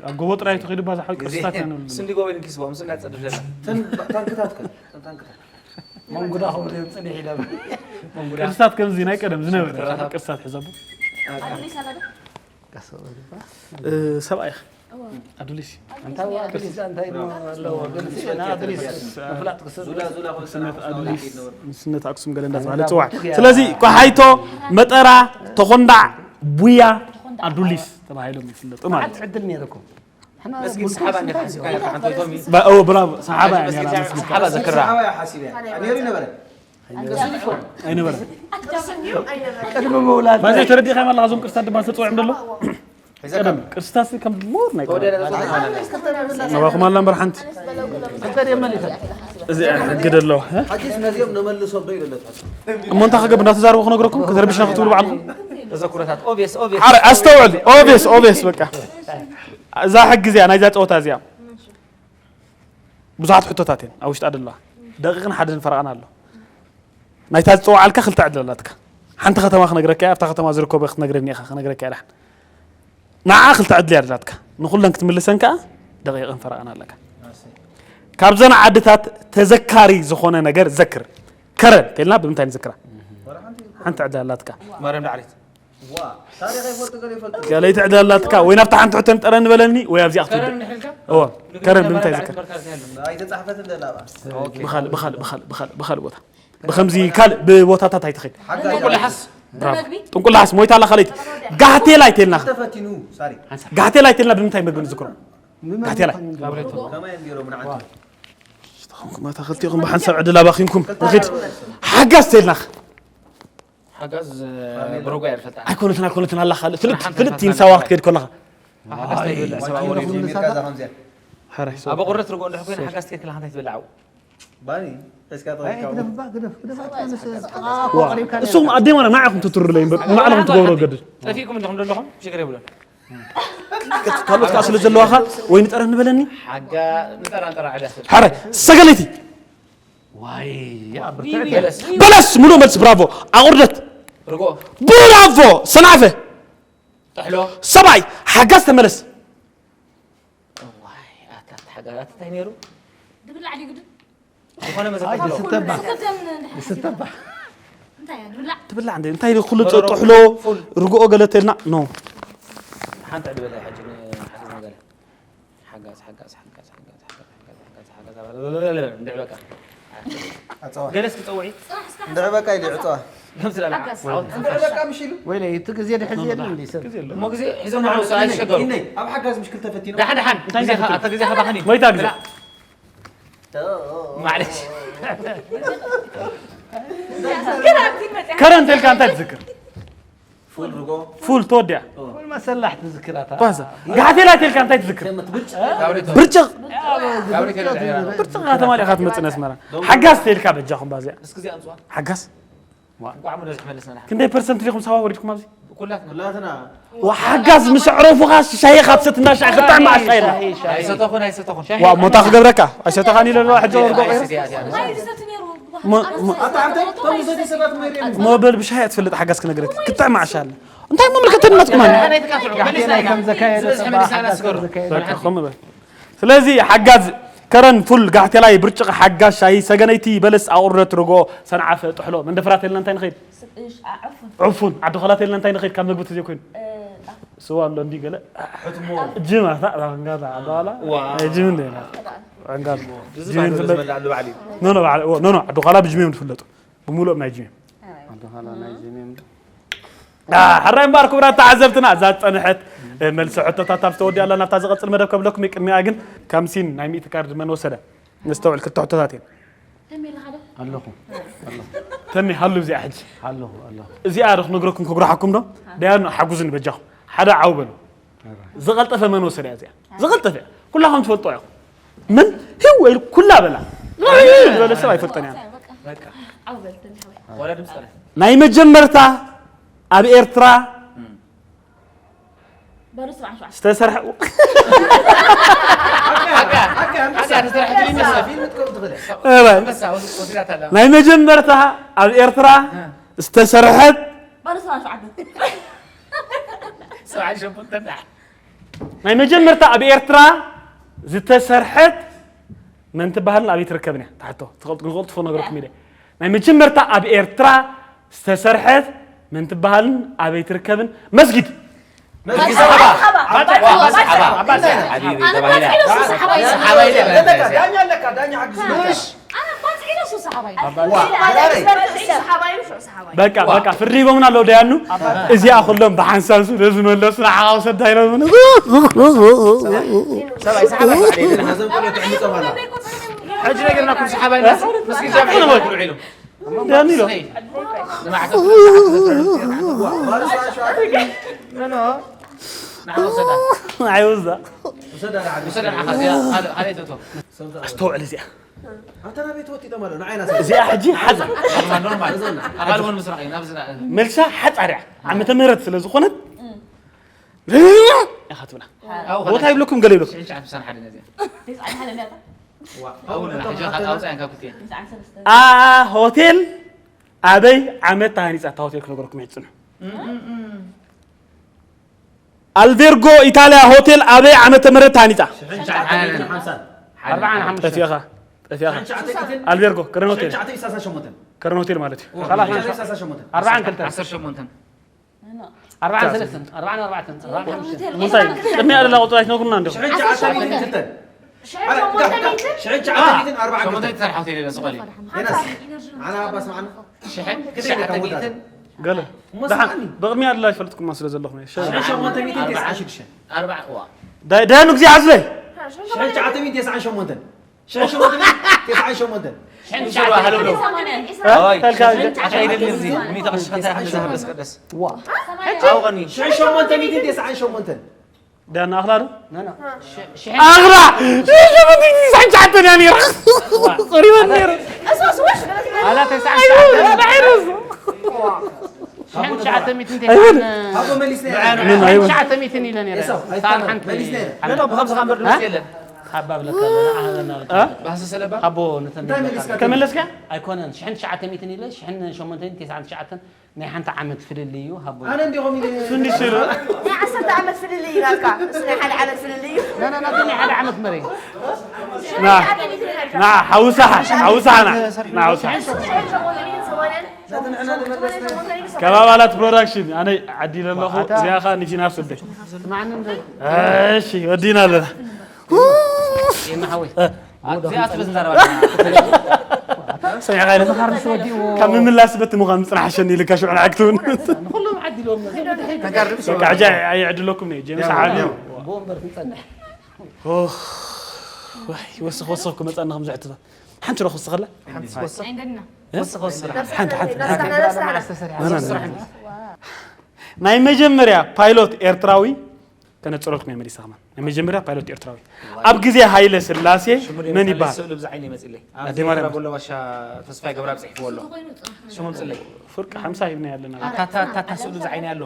ኣብ ጎቦ ጥራይ ተኺዱ ባዛ ሓቂ ቅርስታት ያነሉ ስንዲ ጎበል እንኪስቦ ምስ እናጸድፍ ዘላ ታንክታት ከ ታንክታት መንጉዳ ከምሪ ጽኒሕ ኢለ መንጉዳ ቅርስታት ከምዚ ናይ ቀደም ዝነበረ ቅርስታት ሕዘቡ ኣድሊስ ኣላ ዶ ሰብኣይ ኣዱሊስ እንታይ ኣዱሊስ እንታይ ኣለዎ ግን ኣዱሊስ ምፍላጥ ክስብ ዙላ ዙላ ንስነት ኣዱሊስ ንስነት ኣክሱም ገለ እንዳተባለ ጽዋዕ። ስለዚ ቋሓይቶ መጠራ ተኾንዳዕ ቡያ ኣዱሊስ ተባሂሎም ይፍለጡ ማለት መዓልቲ ዕድል ነይርኩም መስጊድ ሰሓባ እንዴት ሓሲብካ ኢኻ ሓንቶይቶም እዩ። እዩ። ብራቮ ሰሓባ እያ ነይራ መስጊድ። ሰሓባ ዘክራ ሰሓባ እያ ሓሲብ እያ ነይሩ ይነበረ ኣይነበረ ቅድሚ ምውላድ ባዘይ ተረዲኻ ማላ ዞም ቅርስታት ድማ ተጽውዕም ደሎ ቀደም ቅርስታት ከም ሞር ናይ ቀደም ናባኹም ኣላ እምበር ሓንቲ ክልተ ደም መሊሰ እዚ ሕጊ ደለዋ ሓዲስ ነዚኦም ነመልሶም ዶ ይለለታ እሞ እንታይ ክገብር እንዳተዛረቡ ክነግረኩም ከተረብሽና ክትብሉ ባዕልኹም ተዘክሮታት ኦቤስ ኦቤስ ሓረ ኣስተውዕል ኦቤስ ኦቤስ በቃ እዛ ሕጊ እዚኣ ናይዛ ፀወታ እዚኣ ብዙሓት ሕቶታት እየን ኣብ ውሽጣ ደለዋ ደቂቕን ሓደን ፈረቓን ኣሎ ናይታ ዝፀዋዓልካ ክልተ ዕድል ኣላትካ ሓንቲ ከተማ ክነግረካ እያ ኣብታ ከተማ ዝርከቡ ክትነግረኒ ኢኻ ክነግረካ እያ ዳሕን ንዓ ክልተ ዕድል እያ ደላትካ ንኩለን ክትምልሰን ከዓ ደቂቕን ፈረቓን ኣለካ ካብዘን ዓድታት ተዘካሪ ዝኾነ ነገር ዘክር ከረን ተልና ብምንታይ ንዝክራ ሓንቲ ዕድል ኣላትካ ማርያም ዳዕሪት ገለይቲ ዕድል ኣላትካ ወይ ናብታ ሓንቲ ሕቶ ንጠረ ንበለኒ ወይ ኣብዚኣ ክትውድእ እዎ ከረን ብምንታይ ዝክር ኣይተጻሕፈትን ደላ ብኻልእ ብኻልእ ብኻልእ ብኻልእ ብኻልእ ቦታ ብከምዚ ካልእ ብቦታታት ኣይትኸድ ጥንቁልሓስ ጥንቁልሓስ ሞይታ ኣላ ካልይቲ ጋህቴላ ኣይተልና ተፈቲኑ ሳሪ ጋህቴላ ኣይተልና ብምንታይ መግቢ ንዝክሮ ጋህቴላ ከማይ እንዲሮም ንዓቱ ተኸንኩም ኣታ ክልቲኹም ብሓንሳብ ዕድል ኣባኺንኩም ንኺድ ሓጋዝ ተልናኽ ሓጋዝ ብሮጓ እያ ዝፈልጣ ኣይኮነትን ኣይኮነትን ኣላ ካልእ ፍልጥ ፍልጥ ይንሳዋ ክትከድ ከለኻ ሓጋዝ እንታይ ይበልዕ ሰብኣዊ ወሪዱ ጀሚርካ እዛ ከምዚኣ ሓራይ ኣብ ቁረት ርጎ እንድሕ ኮይና ሓጋዝ ትከድ ከላ እንታይ ትበልዓው ባኒ እስካ ተወካ ግደፍ እባ ግደፍ ግደፍ ኣትመልስ ጥቓ እኮ ቀሪብካ ነይርካ። እሱም ኣዴ ማለት ንዓኹም ትትሩለይ እምበር ንባዕልኹም ትገብሮ ገድል ጠፊእኩም እንዲኹም ዘለኹም ሽግር የብሉን ካልኦት ከዓ ስለ ዘለዋኻ ወይ ንጠረ ንበለኒ ሓጋ ንጠራ ንጠራ ዕዳ ስለ ሓረ ሰገለይቲ ዋይ በለስ በለስ ሙሉእ መልሲ ብራቮ ኣቑርደት ርጎ ብራቮ ሰናፈ ጥሕሎ። ሰብኣይ ሓጋዝ ተመለስ። እዋይ፣ ኣታ ተሓጋዝ፣ ኣታ እንታይ ነይሩ? ድብላዕ ድዩ ግድን? ዝኾነ መዘከር ኣይ፣ ኣለዎ። ዝስተባ። ዝስተባ እንድሕር ሓሲብካ። ዝስተባ። እንታይ እያ ድብላዕ? ትብላዕ እንደ እንታይ ኢሉ ኩሉ በረሮ። ጥሕሎ ርግኦ ገለ ተልና ኖ። ሓንቲ ዕድበ ላይ ሕጂ ንሓግዝ ነገለ። ሓጋዝ፣ ሓጋዝ፣ ሓጋዝ፣ ሓጋዝ፣ ሓጋዝ፣ ሓጋዝ፣ ሓጋዝ፣ ሓጋዝ፣ ሓጋዝ፣ እንድዕ በቃ። ኣጸዋ ገለ እስኪ ጸውዒ። እንድዕ በቃ ኢሉ ዕጸዋ ከም ስለ ሓጋዝ። ኣሁን እንድዕ በቃ ምሽ ኢሉ ወይለ እቲ ግዜ ድሕዚ የለን እንዴ ሰብ እሞ ግዜ ሒዞም ንዓው ሰኣል ይሸገሩ። ይነይ ኣብ ሓጋዝ ምሽ ክልተ ፈቲኖ ደሓን ደሓን ግዜ ኸ ኣተ ግዜ ኸ ባኽኒ ሞይታ ግዜ። ማዕለሽ ከረን ተልካ እንታይ ትዝክር? ፉል ርጎ ፉል ተወዲያ። ኩል መሰላሕ ትዝክራታ ኳሳ ጋሕቴላ ተልካ እንታይ ትዝክር? ምትብጭ ብርጭቕ ብርጭቕ ከተማ ዲኻ ትመጽእ ነስመራ። ሓጋዝ ተልካ በጃኹም ባዚያ። እስኪ እዚኣ ኣምጽዋ ሓጋዝ እንኳዕ ሙሉ ዝመለስና ንሓ ክንደይ ፐርሰንት ዲኹም ሳዋ ወሪድኩም ኣብዚ? ኩላትና ኩላትና ወሓጋዝ ምስ ኣዕረፉኻ ሻሂ ካብ ሰትና ሻሂ ክጥዕም ኣሻ ኢላ። ኣይሰተኹን ኣይሰተኹን ዋ ሞታ ክገብረካ ኣይሰተኻን ኢለ ኣለዋ ሕጂ ወርዶ ቀይረ። ማይ ዝሰቲ ነይሩ ሞ- ሞ- ኣታ ዓብተ ከምኡ ዘተ ሰባት መሪም ሞበል ብሻሂ እያ ትፈልጥ ሓጋዝ ክነግረክ ክጥዕም ኣሻ ኣለ። እንታይ መምልከተኒ ናትኩም ኣለ? ናይ ከም ዘካየደ ዝበዝሐ ጽባሕ መሊስና ሓጋዝ ስገሩ። ከም ዘካየደ በቃ ከምኡ በል። ስለዚ ሓጋዝ ከረን ፉል ጋሕቴላይ ብርጭቕ ሓጋዝ ሻሂ ሰገነይቲ በለስ ኣቑርደት ርጎ ሰንዓፈ ጥሕሎ መንደፈራ ተልና እንታይ ንኸይድ? ዕፉን ዓዲ ኾላ ተልና እንታይ ንኸይድ ካብ መግቢ ተዘይኮይኑ? ስዋ ኣሎ እንዲ ገለ ሕትሞ ጅም ኣታ ራንጋታ ኣባላ ዋ። ጅም እንደ ራንጋታ እዚ ጅም ባህሊ ትፈልጥ? ዝመላ ኣሉ ባዕሊ ኖ ኖ ባዕለ ኖ ኖ ዓዲ ኾላ ብጅም እዮም ዝፍለጡ ብሙሉኦም ናይ ጅም እዮም። ኣንተኻላ ናይ ጅሜም ሕራይ እምበኣር ክቡራት ተዓዘብትና እዛ ዝፀንሐት መልሲ ሕቶታት ኣብ ዝተወዲኣላ ናብታ ዝቐፅል መደብ ከብለኩም እዩ። ቅድሚኣ ግን ካምሲን ናይ ሚእቲ ካርድ መን ወሰደ? ነስተውዕል ክልተ ሕቶታት እየን። ኣለኹ ተሚ ሃሉ እዚኣ ሕጂ ኣለኹ ኣለኹ እዚኣ ዶ ክነግረኩም ክጉርሓኩም ዶ? ደያኑ ሓጉዝኒ በጃኹም ሓደ ዓው በሉ። ዝቐልጠፈ መን ወሰደ እያ እዚኣ? ዝቐልጠፈ እያ። ኩላኹም ትፈልጦ ኢኹም። ምን ህው ወይ ኩላ በላ ዝበለ ሰብ ኣይፈልጠን እያ። ናይ መጀመርታ ኣብ ኤርትራ ዝተሰርሐ ናይ መጀመርታ ኣብ ኤርትራ ዝተሰርሐት ናይ መጀመርታ ኣብ ኤርትራ ዝተሰርሐት መን ትበሃልን ኣበይ ትርከብን እያ? ትሓቶ ትቕልጥፎ ነገርኩም ኢለ ናይ መጀመርታ ኣብ ኤርትራ ዝተሰርሐት መን ትበሃልን ኣበይ ትርከብን መስጊድ ዳኛ ኣለካ ዳኛ ሓግዝ በቃ በቃ ፍርዲ ሂቦምና ኣለዉ ደያኑ እዚኣ ኩሎም ብሓንሳብ ስለ ዝመለሱ ንዓኻ ውሰዳ ኢሎም ሰብኣይ ሰሓባ ነዞም ቆልዑ ትዕምፆም ኣላ ሕጂ ነገርና ኩም ሰሓባይ መስጊድ ጃምዒ ኢሎም ደያኑ ኢሎም ንዓኻ ውሰዳ ኣይውዛ ውሰዳ ንዓዲ ውሰዳ ንዓኻ እዚኣ ካልእ ካልእ ተቶ ኣስተውዕል እዚኣ ኣንተ ናበይ ተወጢጦም ኣሎ ንዓይና እዚኣ ሕጂ ሓፃ ኖርማል ኣቓልቦን ምስራሕ እዩ ናብዚ መልሳ ሓፃር እያ ዓመተ ምህረት ስለ ዝኾነት ኢኻ ትብላ ቦታ ይብለኩም ገለ ይብለኩም ሽሕን ትሽዓን ስሳን ሓደን እዚኣ ተስዓን ሓደ ነታ ኣውልና ሕጂ ኣውፃያን ካብ ክልቲኤን አ ሆቴል ኣበይ ዓመት ተሃኒፃ እታ ሆቴል ክነገረኩም ይፅንሑ ኣልቬርጎ ኢታልያ ሆቴል ኣበይ ዓመተ ምህረት ተሃኒፃ ሽሕን ትሽዓተ ሚእትን ሓምሳን ኣርባዓን ሓሙሽተን ጠፊኻ ጠፊኻ ሽሕን ትሽዓተ ሚእትን ኣልቬርጎ ከረን ሆቴል ሽሕን ትሽዓተ ሚእትን ሰላሳ ሸሞንተን ከረን ሆቴል ማለት እዩ ሽሕን ትሽዓተ ሚእትን ኣርባዓን ክልተን ዓሰርተ ሸሞንተን ኣርባዓን ሰለስተን ኣርባዓን ኣርባዕተን ኣርባዓን ሓሙሽተን እንታይ ቅድሚያ ደላ ቁፅሪ ኣይትነግሩና እንዲኹም ሽሕን ትሽዓተ ሚእትን ክልተን ሽሕን ሸሞንተ ሚእትን ሽሕን ትሽዓተ ሚእትን ኣርባዓን ሸሞንተ ክልተን ተሰርሓ ሆቴል የለ ዝኾነ የናስ ዓና ኣባ ስምዓና ሽሕን ትሽዓተ ሚእትን ገለ እሞ ደሓን ስምዓኒ ብቕድሚያ ደላ ይፈልጥኩም ስለ ዘለኹም እየ። ሸ- ሽሕን ሸሞንተ ሚእትን ተስዓን ሽዱሽተን ኣርባዓ እዋ ዳይ- ዳያኑ ግዜ ሓዝበይ ሽሕን ትሽዓተ ሚእትን ተስዓን ሸሞንተን ሽሕን ሸሞንተ ሚእትን ተስዓን ሸሞንተን ሽሕን ትሽዓተ ሃለውለው ሰማንያን ኦይ ተልካ ኣታ ይደሊ እዚ ሚእቲ ቅርሺ ከታ ሕምዛ ሃበስ ቀደስ ዋ ኣውቐኒ ሽሕን ሸሞንተ ሚእትን ተስዓን ሸሞንተን ዳያኑ ኣኽላ ዶ ናና ኣኽላ ሽሕን ሸሞንተ ሚእትን ተስዓን ሸዓተን እያ ነይራ ቁሪበን ነይሩ ኣላ ተስዓን ዳይረሱ ሽሕን ትሽዓተ ሚእትን ኣይበል ተስዓን ሃቦ መሊስና ምን ኣይበል ትሽዓተ ሚእትን ኢለ ነይረ ኤሳው ሳን ኣይፋና ሓንቲ መሊስና ኢና ነኖ ብኸምዚ ካብ ምርድ ውስጥ የለን ካባ ብለካ ኣለና ኣህለና እ? ባሰ ሰለባ ካቦ ነተን እንታይ መለስካ? ከመለስካ ኣይኮነን ሽሕን ትሽዓተ ሚእትን ኢለ ሽሕን ሸሞንተን ቴስዓን ትሽዓተን ናይ ሓንቲ ዓመት ፍልልይ እዩ ሃቦ ኣነ እንዲኹም ኢለ እሱ እንዲ ሽሩ ናይ ዓሰርተ ዓመት ፍልልይ እዩ ናትካ እሱ ናይ ሓደ ዓመት ፍልልይ እዩ ናይ ሓደ ዓመት መረ ና ና ሓውሳሓ ሓውሳሓና ና ሓውሳሓ ካብ ኣባላት ፕሮዳክሽን ኣነ ዓዲለ ኣለኹ እዚኣ ኸ ንፊና ስደ እሺ ወዲና ኣለና የማሓወይ እዚኣ ትበዝን ዛረባ ሰሚዕካ ኢለ ካብ ምምላስ በቲ ምዃን ምፅናሕ ሸኒ ኢልካ ሽዑ ንዓክትውን ሕጂ ኣይዕድለኩም ነ ጀምስ ዓብዩ ብወንበር ክንፀንሕ ወስኽ ወስኽ ክመፀኒ ከም ዝሕትታ ሓንቲ ዶ ክውስኸላ ሓንቲ ሓንቲ ናይ መጀመርያ ፓይሎት ኤርትራዊ ከነፅረልኩም እየ መሊሳ ከማን ናይ መጀመርያ ፓይሎት ኤርትራዊ ኣብ ግዜ ሃይለ ስላሴ መን ይበሃል ስእሉ ብዛ ዓይነ ይመፅለይ ኣደይ ማርያም። ቦሎ ዋሻ ተስፋይ ገብረኣብ ፅሒፍዎ ኣሎ ሽሞም ፅለይ ፍርቂ ሓምሳ ሂብና ኣለና ታታ ስእሉ ብዛ ዓይነ ኣሎ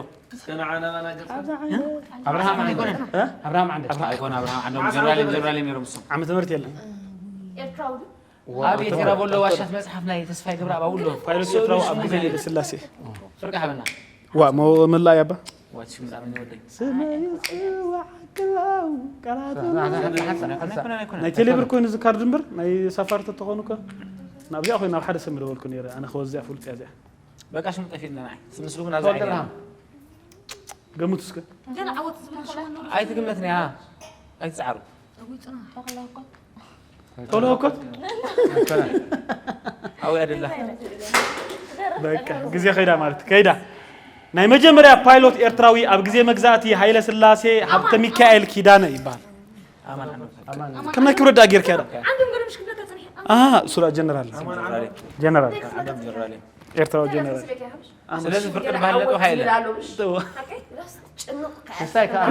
ኣብርሃም ኣይኮነን ኣብርሃም ዓንደ ኣይኮነ ኣብርሃም ዓንዶም ጀነራል ጀነራል ነይሮም እሶም ዓመተ ምህረት የለን ኣብ ኤርትራ ቦሎ ዋሻት መፅሓፍ ናይ ተስፋይ ገብረኣብ ኣብሎ ፓይሎት ኤርትራዊ ኣብ ግዜ ሃይለ ስላሴ ፍርቂ ሓበና ዋ መ- መላእ ያባ ዋት ሽም ዳምን ይወደይ ስመይ ይፅዋዕ ክላው ቃላቱ ናይ ቴሌብር ኮይኑ እዚ ካርድ እምበር ናይ ሳፋሪ ተተኾኑ ከ ናብዚኣ ኮይኑ ናብ ሓደ ሰብ ምደወልኩ ነይረ ኣነ ከወዚኣ ፍሉጥ እያ እዚኣ በቃ ሽሙ ጠፊእና ንዓይ ምስሉ ግን ኣብዛ ዓይነ ገምቱ እስከ ገና ዓወት ዝብል ከሎ ኣይትግመትኒ ያ ኣይትፅዓሩ ቶሎ ወኮት ኣው ያደላ በቃ ግዜ ከይዳ ማለት ከይዳ ናይ መጀመርያ ፓይሎት ኤርትራዊ ኣብ ግዜ መግዛእቲ ሃይለ ስላሴ ሃብተ ሚካኤል ኪዳነ ይበሃል ኣማን ዓንዶም ከም ናይ ክብረት ዳ ጌርካ ዳ ዓንዶም ገለ ምሽ ክብለካ ፅኒሕ ኣሃ እሱ ዳ ጀነራል ጀነራል ዓንዶም ጀነራል ኤርትራዊ ጀነራል ስለዚ ፍርቂ ድባህለጡ ሃይለ ጭንቕ እንታይ ከዓ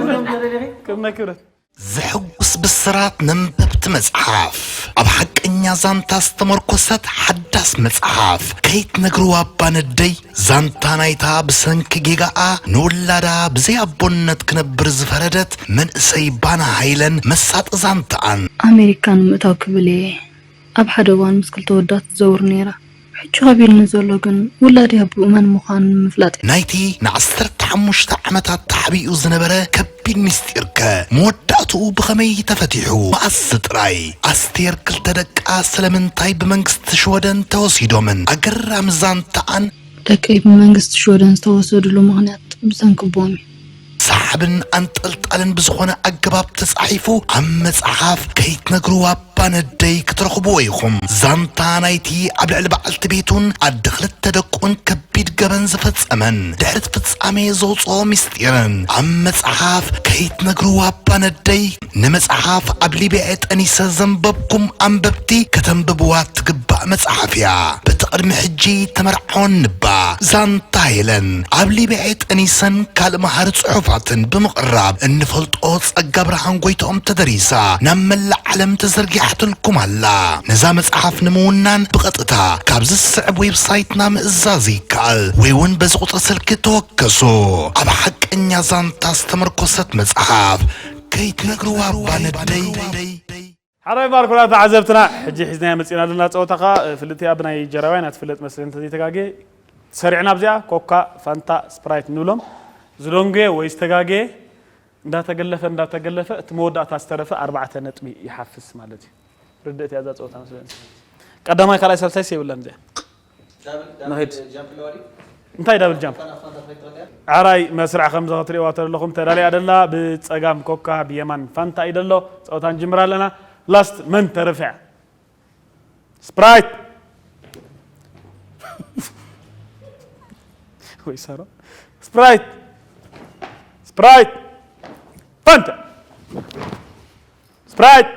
ከም ናይ ክብረት ዘሐጉስ ብስራት ነንበብቲ መጽሓፍ ኣብ ሓቀኛ ዛንታ ዝተመርኮሰት ሓዳስ መጽሓፍ ከይትነግርዋ እባ ነደይ ዛንታ ናይታ ብሰንኪ ጌጋኣ ንውላዳ ብዘይ ኣቦነት ክነብር ዝፈረደት መንእሰይ ባና ሃይለን መሳጢ ዛንታኣን ኣሜሪካ ንምእታው ክብል እየ ኣብ ሓደ እዋን ምስ ክልተ ወዳት ትዘውር ነይራ። ሕጂ ከቢድኒ ዘሎ ግን ውላደይ ኣቦኡ መን ምዃኑ ንምፍላጥ እዩ። ናይቲ ንዓሰርተ ሓሙሽተ ዓመታት ተሓቢኡ ዝነበረ ከቢድ ምስጢርከ መወዳእትኡ ብኸመይ ተፈቲሑ? መኣስ ጥራይ ኣስቴር ክልተ ደቃ ስለምንታይ ብመንግስቲ ሽወደን ተወሲዶምን ኣገራሚ ዛንታኣን ደቀይ ብመንግስቲ ሽወደን ዝተወሰድሉ ምኽንያት ብሰንኪ ኣቦኦም እዩ። ሰሓብን ኣንጠልጣልን ብዝኾነ ኣገባብ ተጻሒፉ ኣብ መጽሓፍ ከይትነግርዋ ባነደይ ክትረኽብዎ ኢኹም። ዛንታ ናይቲ ኣብ ልዕሊ በዓልቲ ቤቱን ኣደ ክልተ ደቁን ከቢድ ገበን ዝፈጸመን ድሕሪ እቲ ፍጻሜ ዘውጽኦ ምስጢርን ኣብ መጽሓፍ ከይትነግርዋ ባነደይ ንመጽሓፍ ኣብ ሊብያ ጠኒሰ ዘንበብኩም ኣንበብቲ ከተንብብዋ ትግባእ መጽሓፍ እያ። በቲ ቅድሚ ሕጂ ተመርዓወን ንባ ዛንታ ሄለን ኣብ ሊብያ ጠኒሰን ካልእ መሃሪ ጽሑፋትን ብምቕራብ እንፈልጦ ጸጋ ብርሃን ጎይትኦም ተደሪሳ ናብ መላእ ዓለም ተዘርጊሓትልኩም ኣላ። ነዛ መጽሓፍ ንምውናን ብቐጥታ ካብዚ ዝስዕብ ዌብሳይትና ምእዛዝ ይከኣል ወይ እውን በዚ ቁጽሪ ስልኪ ተወከሱ። ኣብ ሓቀኛ ዛንታ ዝተመርኮሰት መጽሓፍ ከይትነግርዋ ባነደይ ሓራይ ባርኩላ ተዓዘብትና ሕጂ ሒዝናያ መጺና ኣለና ጸወታ ኸኣ ፍልጥቲ ኣብ ናይ ጀራዋይና ትፍለጥ መስለኒ እንተዘይተጋግየ ሰሪዕና ኣብዚኣ ኮካ ፋንታ ስፕራይት ንብሎም ዝደንጎየ ወይ ዝተጋገየ እንዳተገለፈ እንዳተገለፈ እቲ መወዳእታ ዝተረፈ ኣርባዕተ ነጥቢ ይሓፍስ ማለት እዩ ርድእት እያ እዛ ጸወታ መስለኒ ቀዳማይ ካልኣይ ሳልሳይስ የብላን እዚኣ ንኺድ እንታይ ዳብል ጃምፕ ዓራይ መስርዕ ከም ክትሪእዋ ተለኹም ተዳሊያ ደላ ብፀጋም ኮካ ብየማን ፋንታ እዩ ደሎ ፀወታ ንጅምር ኣለና ላስት መን ተረፍያ ስፕራይት ወይ ሰሮ ስፕራይት ስፕራይት ፋንታ ስፕራይት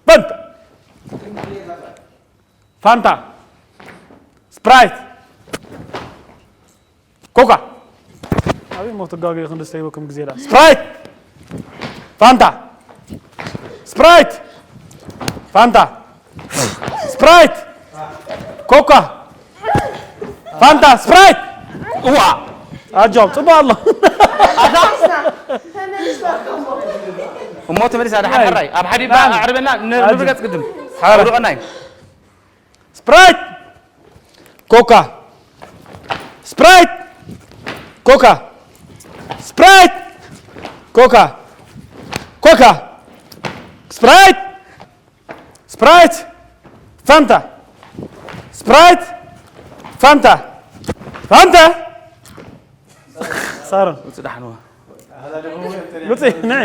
ፋንታ ፋንታ ስፕራይት ኮካ ኣበይ ሞ ትጋገዩ ክንዲ ዝሰይበኩም ግዜ ዳ ስፕራይት ፋንታ ስፕራይት ፋንታ ስፕራይት ኮካ ፋንታ ስፕራይት እዋ ኣጆም ጽቡቅ ኣሎ እሞ ተመሊሳ ደሓን ሕራይ ኣብ ሓዲባ ኣዕርበና ንርገጽ ግድም ሓረ። ኣውድቐና እዩ። ስፕራይት ኮካ። ስፕራይት ኮካ። ስፕራይት ኮካ። ኮካ። ስፕራይት። ስፕራይት። ፋንታ። ስፕራይት። ፋንታ። ፋንታ። ሳሮን። ውጽእ ደሓንዋ። ውጽእ፣ ንዒ።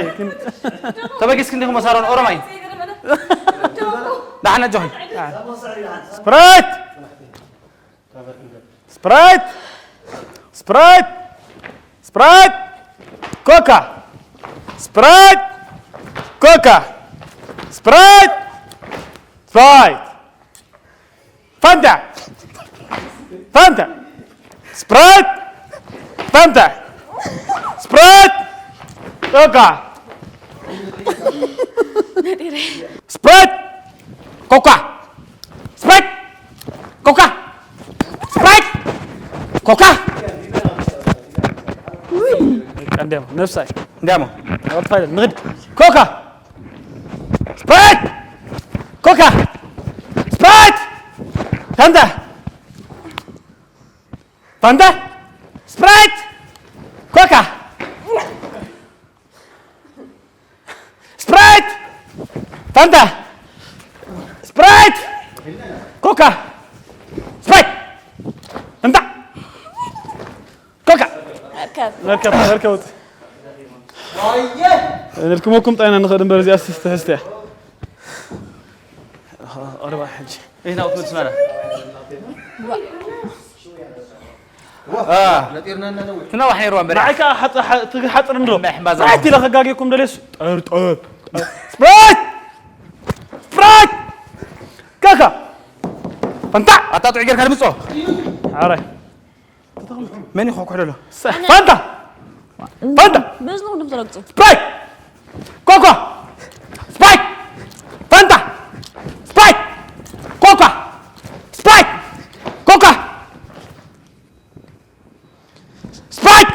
ተበጊስክ እንዲኹም ሳሮን ኦሮማይ። ደሓን ኣጆኺ። ስፕራይት። ስፕራይት። ስፕራይት። ስፕራይት። ኮካ። ስፕራይት። ኮካ። ስፕራይት። ስፕራይት። ፋንታ። ፋንታ። ስፕራይት። ፋንታ። ስፕራይት። ኮካ። ስፕራይት። ኮካ። ስፕራይት። ኮካ። ስፕራይት። ኮካ። ውይ፣ በቃ እንዲያሞ ነብሳይ። እንዲያሞ። ወጥፋ አይደል? ንግድ። ኮካ። ስፕራይት። ኮካ። ስፕራይት። ፋንታ። ፋንታ። ስፕራይት። ኮካ። ስፕራይት። ፋንታ። ስፕራይት። ኮካ። ስፕራይት። ፋንታ። ኮካ። መርከብ። መርከብ፣ መርከብ ውጥ። ነድክመኩም ጣይና ንኸድ እምበር እዚኣ ትሕዝቲ እያ። ቀረባ ሕጂ። ይህና ውት ምትመራ። ዋ። አ። ነጢርና እና ነዊሕ። ትነዋሕ ነይርዋ እምበር። ንዓይ ከኣ ሓጽ-፣ ሓ-፣ ትግ-፣ ሓጽር እንዶ። ናይ ሕምባዛ። ስፕራይት ኢለ ከጋግየኩም ደልየስ። ጠር፣ ጠር፣ ጠር። ስፕራይት! ስፕራይት! ካካ! ፈንታ! ኣታ ጥዑይ ጌርካ ድምጾ። ሓራይ። መን እዩ ኮኩሕ ደሎ? ሰ-፣ ኣነ። ፈንታ! ፈንታ! በዝኑ ኩሎም ተረግጹ። ስፕራይት! ኮካ! ስፕራይት! ፈንታ! ስፕራይት! ኮካ! ስፕራይት! ኮካ! ስፕራይት!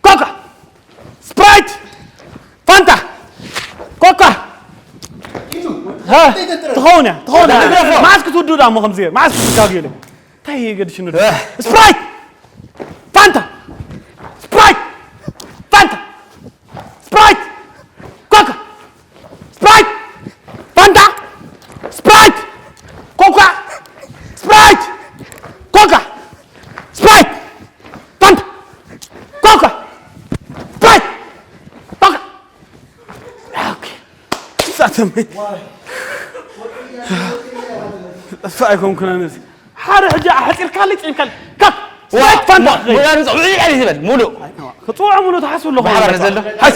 ኮካ! ስፕራይት! ፋንታ! ኮካ! ሃ፣ ትኸውን እያ፣ ትኸውን እያ። መዓስ ክትውድኡ ደኣ እሞ ከምዚ ገይሩ? መዓስ ክትጋግዩ ኢለ? እንታይ የገድሽኒ? እህ። ስፕራይት! ፋንታ! ስፕራይት! ፋንታ! ስፕራይት! ኮካ! ስፕራይት! ፋንታ! ስፕራይት! ኮካ! ስፕራይት! ኮካ! ስፕራይት! ፋንታ! ኮካ! ስፕራይት! ኮካ! ኦኬ። ሳተመይ። ጠፋ ኣይኮንኩን ኣነስ። ሓደ ሕጂ ኣሕጺርካለይ፣ ጸይምካለይ። ካክ! ዋ፣ ስፕራይት ፋንታ! ሞ-፣ ሞራል ንጽ-፣ ውዕል ዝበል፣ ሙሉእ። ክጽውዖ ሙሉእ ትሓስቡ ኣለኹም። ማሕበር ዘሎ። ሓስ።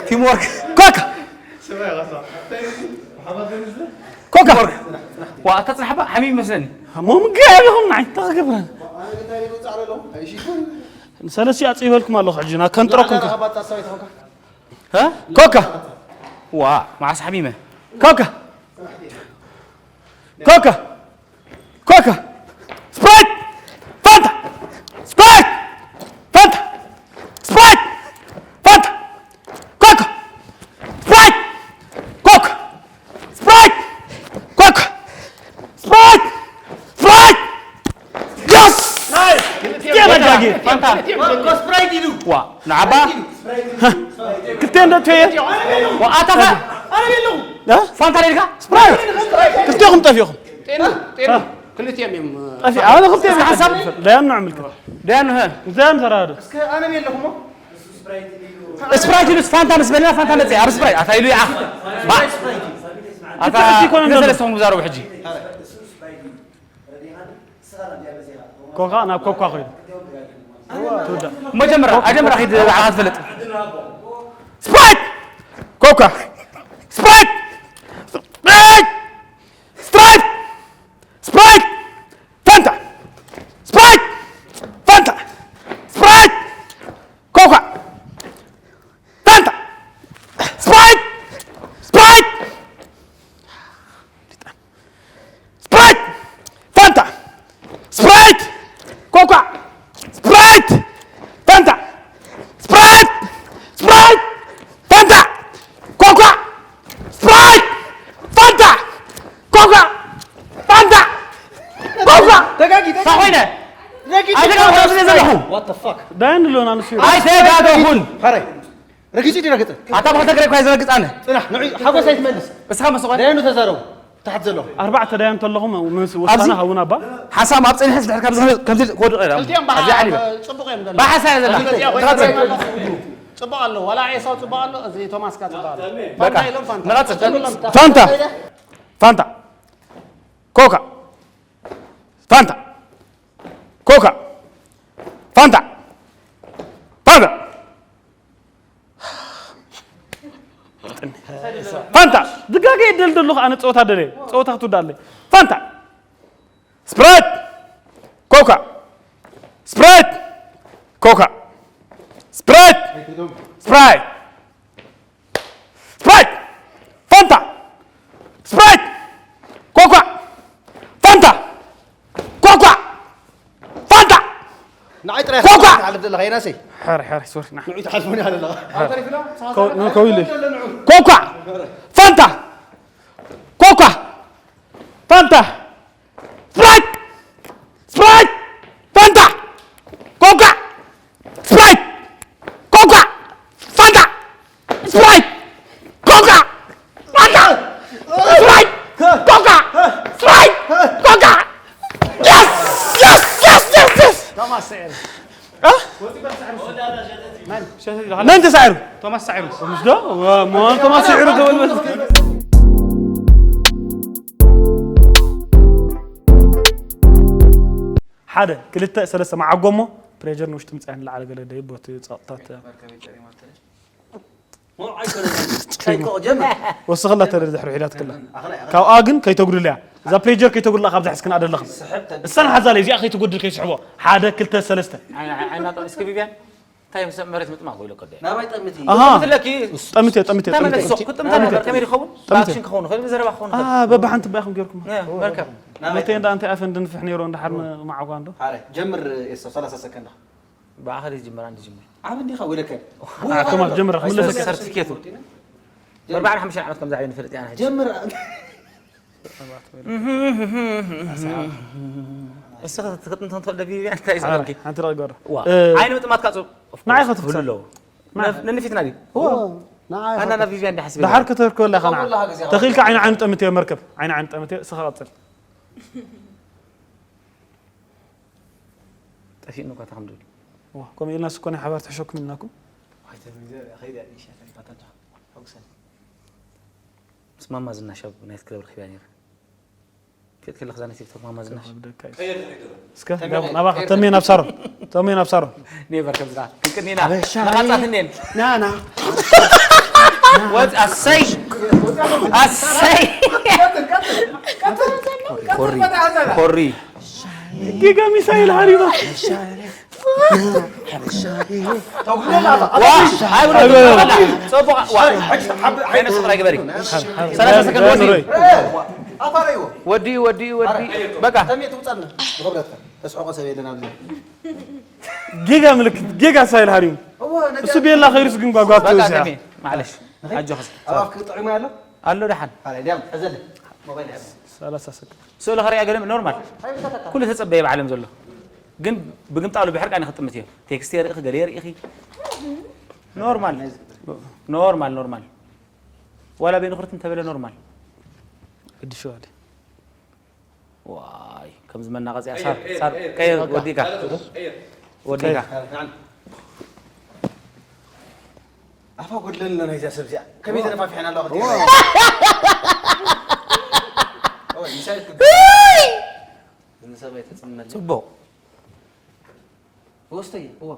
ቲም ወርክ። ኮካ! ኮካ! ዋ፣ እታ ጽናሕባ ሓሚም ይመስለኒ። እሞ ምገብ ኢኹም ንዓይ፣ እንታይ ክገብር? ሰለስቲ ኣጽይበልኩም ኣለኹ ሕጂ፣ ና ከንጥረኩም ከ-፣ ሀ? ኮካ! ዋ፣ መዓስ ሓሚመ? ኮካ! ኮካ! ኮካ! ስፕራይት! ፋንታ! ስፕራይት! ፋንታ! ስፕራይት! ፋንታ! ኮካ! ስፕራይት! ኮካ! ስፕራይት! ኮካ! ስፕራይት! ስፕራይት! የስ! ናይስ! ክልቲኦም ፋንታ! ፋንታ! ኮካ ስፕራይት ኢሉ! ዋ፣ ንዓባ! ክልቲኦም ዶ ትፈየ? ዋ፣ ኣታ ፋ-፣ ኣነ የለኹ! እ? ፋንታ ኢልካ? ስፕራይት! ክልቲኹም ጠፊኹም። ጤኑ፣ ጤኑ። እ? ክልቲኦም እዮም። ጠፊ-፣ ኣነ ክልቲኦም እስከ ሓሳብ? ደያን ነው ምልክት። ደያን፣ እ። ደያን ተራዶ። እስከ ኣነ የለኹም። ስፕራይት ኢሉስ ፋንታ ምስ በለና ፋንታ መጽእ። ኣብ ስፕራይት ኣታ ኢሉ ይዓኽ። ባ-፣ ኣታ ክልተ ሰለስተ ክም ዝዛረቡ ሕጂ። ኮካ ናብ ኮካ ኾይኑ። መጀመርያ፣ ኣጀመርያ ኺድ ንዓኻ ትፈልጥ። ስፕራይት! ኮካ! ስፕራይት! ስፕራይት! ስፕራይት! ስፕራይት! ፋንታ! ስፕራይት! ፋንታ! ስፕራይት! ኮካ! ፋንታ! ስፕራይት! ስፕራይት! ስፕራይት! ፋንታ! ስፕራይት! ኮካ! ስፕራይት! ፋንታ! ስፕራይት! ኣነ ካብ ኣብዚ ዘለኹ። What the fuck? ዳያን ኣሎ፣ ኣነ ሲሪየስ። ኣይተጋገኹን። ፋራይ፣ ረጊጹ ድዩ ረግጸ? ኣታ ብኽልተ እግረይ እኳ እየ ዝረግጽ ኣነ። ጽናሕ፣ ንዑ ሓጎስ ኣይትመልስ። እስኻ መስዋዕት። ዳያኑ ተዛረቡ። ታሕቲ ዘለኹ። ኣርባዕተ ዳያን ተለኹም ምስ ውሳነ ኣብዚ ሃቡና እባ። ሓሳብ ኣብ ጽንሕስ ድሕር ካብዚ ከምዚ ክወድቕ ኢለ። ክልቲኦም ኣብዚ ዓሊ በል። ጽቡቕ እዮም ዘለዉ። ብሓሳብ እየ ዘላ። ክልቲኦም ኮይኖም ጽቡቕ ኣለዉ። ዋላ ኤሳው ጽቡቕ ኣሎ፣ እዚ ቶማስ ከ ጽቡቕ ኣሎ። በቃ። ፋንታ ኢሎም ፋንታ። ንቐጽል። ፋንታ። ፋንታ። ኮካ። ፋንታ። ኮካ። ፋንታ። ፋንታ። ፋንታ። ድጋገ የደልደሉ ከኣ ንጸወታ ደለ። ጸወታ ክትውዳለይ። ፋንታ። ስፕራይት። ኮካ። ስፕራይት። ኮካ። ስፕራይት። ስፕራይት። ስፕራይት። ፋንታ። ስፕራይት። ኮካ። ፋንታ። ኮካ። ፋንታ። ንዓይ ጥራይ ኮካ! ትሓልፍ ዘለኻ የናሰይ። ሕር ሕር ሶሪ ና። ንዑ ትሓልፉኒ ኣለኻ። ከው ኢሉ። ኮካ። ፋንታ። ኮካ። ፋንታ። ስፕራይት። ስፕራይት። ፋንታ። ኮካ። ስፕራይት። ኮካ። ፋንታ። ስፕራይት። ኮካ። ፋንታ። ስፕራይት። ኮካ። ስፕራይት። ኮካ። Yes! Yes! Yes! Yes! Yes! ቶማስ ሰዒሩ። እ? ወፂ በል ሰዒሩ። መን ተሳዒሩ? ቶማስ ሰዒሩ። ምሽ ዶ? ዋ፣ ሞን ቶማስ ሰዒሩ ተበል በል። ሓደ ክልተ ሰለስተ መዓጎሞ ፕሬጀር ንውሽጢ ምፅኣይ ንላዕሊ ገለ ደይ ቦቲ ፀቕጥታት ወስኸላ ተደ ድሕሪ ሒዳትክላ ካብኣ ግን ከይተጉድልያ እዛ ፕሬጀር ከይተጉድላ ካብዛ ሕዝክን ኣደለኽም እሳን ሓዛለ እዚኣ ከይትጎድል ከይስሕቦ ሓደ ክልተ ሰለስተ ዓይና ጠሚስኪ ቪቪያን እንታይ ምስ መሬት ምጥማት ወይ ለቀደ ናባይ ጠምቲ። ኣሃ ትለኪ ጠምት እየ ጠምት እየ ጠምት ተመለስ እየ ቁጥምታ ነበር ከመይ ይኸውን ጠምት እየ። ብኣክሽን ክኸውን ይኽእል ብዘረባ ክኸውን ይኽእል ኣሃ በብሓንቲ ባይኹም ጌርኩም እ፣ መርከብ መተይ እንዳ እንታይ ኣፈ እንድንፍሕ ነይሩ እንድሓር መዓጓ እንዶ ሓደ ጀምር የሶ ሰላሳ ሰከንድ። ብኣኸል ይጅምር ኣንድ ጅምር ዓብ እንዲኻ ወለከል ኣከማ ጀምር ክምለሰ ሰርቲፊኬቱ ኣርባዓን ሓሙሽተን ዓመት ከምዚ ዓይነት ንፈልጥ ኢና ሕጂ ጀምር። እስኻ ክትጥምቶ እንተሎ ቪቪያን እንታይ እዩ ዝበልኪ ሓንቲ ደቂ ገረ ዋ ዓይኒ ምጥማትካ ጽቡቅ ንዓይ ክትክሰር ኣለዎ ንዓይ ነንፊት ናዲ ንዓይ ኣና ናብ ቪቪያን ዳሕስ ደሓር ከተርክበላ ከ ንዓ ተኺልካ ዓይኒ ዓይኒ ጠምትዮ መርከብ ዓይኒ ዓይኒ ጠምትዮ እስኻ ቀጽል ጠፊእኑ እኳ ተኸምዱ ዋ፣ ከምኡ ኢልና ስኮ ናይ ሓባር ተሸኩም ኢልናኩም ምስ ማማ ዝናሽ ኣብ ናይት ክለብ ረኪብያ ነይረ ፍጥ ከለክ ዛና ቲክቶክ ማማ ዝናሽ ክብደካ እዩ። እስከ ናብ- ናባኻ ተሜ ናብ ሳሮን ተሜ ናብ ሳሮን ኔቨር ከምዝና ክንቅኒና መቐጻት እኔን ናና ወፅ ኣሰይ ኣሰይ ኮሪ ኮሪ ጌጋ ሚሳኤል ሃሪባ ጽቡቕ ኣይነሱ ጥራይ ግበሪ ሰላሳ ሰከንድ ወዲ ወዲ ወዲ በቃ ተስሕቆ ሰብ የለን ኣብዚ። ጌጋ ምልክት ጌጋ ሳይል ሃሪሙ እሱ ቤላ ኸይሩስ ግን ጓጓ በቃ ትወዚያ ተሜ ማዕለሽ ኣጆኸስ ኣብ ኣፍክ ጥዑም ኣሎ። ኣሎ ደሓን ኣለ ዲያም ሕዘለ ሞባይል ሕዘ። ሰላሳ ሰከንድ ስእሊ ኸሪኣ ገለ ኖርማል ኩሉ ተጸበየ ብዓለም ዘሎ ግን ብግምጣሉ ብሕርቃ ንክጥምት እዮ ቴክስት የርእኺ ገለ የርእኺ ኖርማል ኖርማል ኖርማል ዋላ ቤንኹርት እንተበለ ኖርማል እድሽዋል ዋይ ከምዚ መናቐፂያ ሳር ሳር ቀይር ወዲካ ወዲካ ኣፋ ጎድለልና ናይዛ ሰብ እዚኣ ከመይ ተነፋፊሕና ኣለዋ። ጽቡቕ ወስተይ እዎ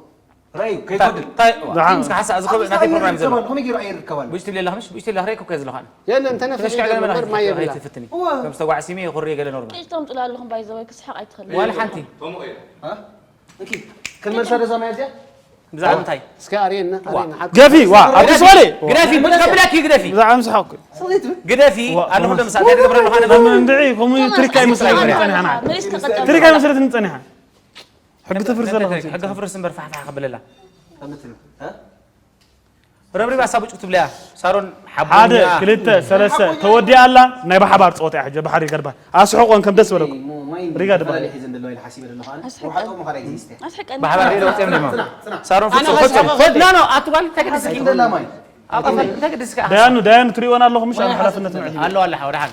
ራዩ ከይጎድል እንታይ እንታይ ምስካ ሓሳ እዚ ኮ ናተይ ፕሮግራም ዘሎ ከመይ ገይሩ ኣየር ይርከባል። ብጅቲ ብሌላ ምሽ ብጅቲ ሌላ ኸረይኩ ከ ዝለኻን የለን ተነፍስ ተሽካ ገለ መላኽ ማይ የብላ ኣይትፍትኒ እዎ ከም ዝተጓዕ ሲሚ ይኹሪ ገለ ኖርማል ጥይቶም ጥላ ኣለኹም ባይዘወይ ክስሕቕ ኣይትኽእል ዋላ ሓንቲ እንኪ ክንመልሳ ደዛ ማይ እዚኣ ብዛዕባ እንታይ እስከ ኣርየና ኣርየና ሓቂ ገፊ ዋ ኣዲስ ወለ ግደፊ ምን ከብላኪ ግደፊ ብዛዕባ ምስሓኩ ግደፊ ኣለኹ ደምሳ እንታይ ትገብረ ኣለኻ ነበር እንድዒ ከምኡ ትሪካ ይመስለኒ ጸኒሓና መሊስ ተቀጠል ትሪካ ይመስለትኒ ጸኒሓ ሕጊ ተፍርስ ዘለኹ ሕጊ ክፍርስ እምበር ፋሕፋሕ ክብለላ ረብሪብ ኣሳብ ጭ ትብለያ ሳሮን ሓደ ክልተ ሰለስተ ተወዲኣ ኣላ ናይ ብሓባር ፀወታ እያ ሕጂ ባሕሪ ገርባ ኣስሕቆን ከም ደስ በለኩም ሪጋ ድማ ሓሲበ ዘለኹ ኣነ። ኣስሕቀኒ። ውሓጦ ምዃን ግዜ ይስተ። ኣስሕቀኒ። ብሓባር ዶ ወፅኦም ዲሞ ጽና፣ ጽና። ሳሮን ኣነ ፍጹም ከሳብ ፍጹም ከፍል- ኖ ኖ ኣትጓል እንታይ ገድስኪ ኣትጓል ደላ ማይ። ኣባፋል እንታይ ገድስኪ ዳያኑ ዳያኑ ትሪእወን ኣለኹም ምሽ ኣነ ሓላፍነት ንዕድ ኣለዋ ኣለሓ ወደ ሓን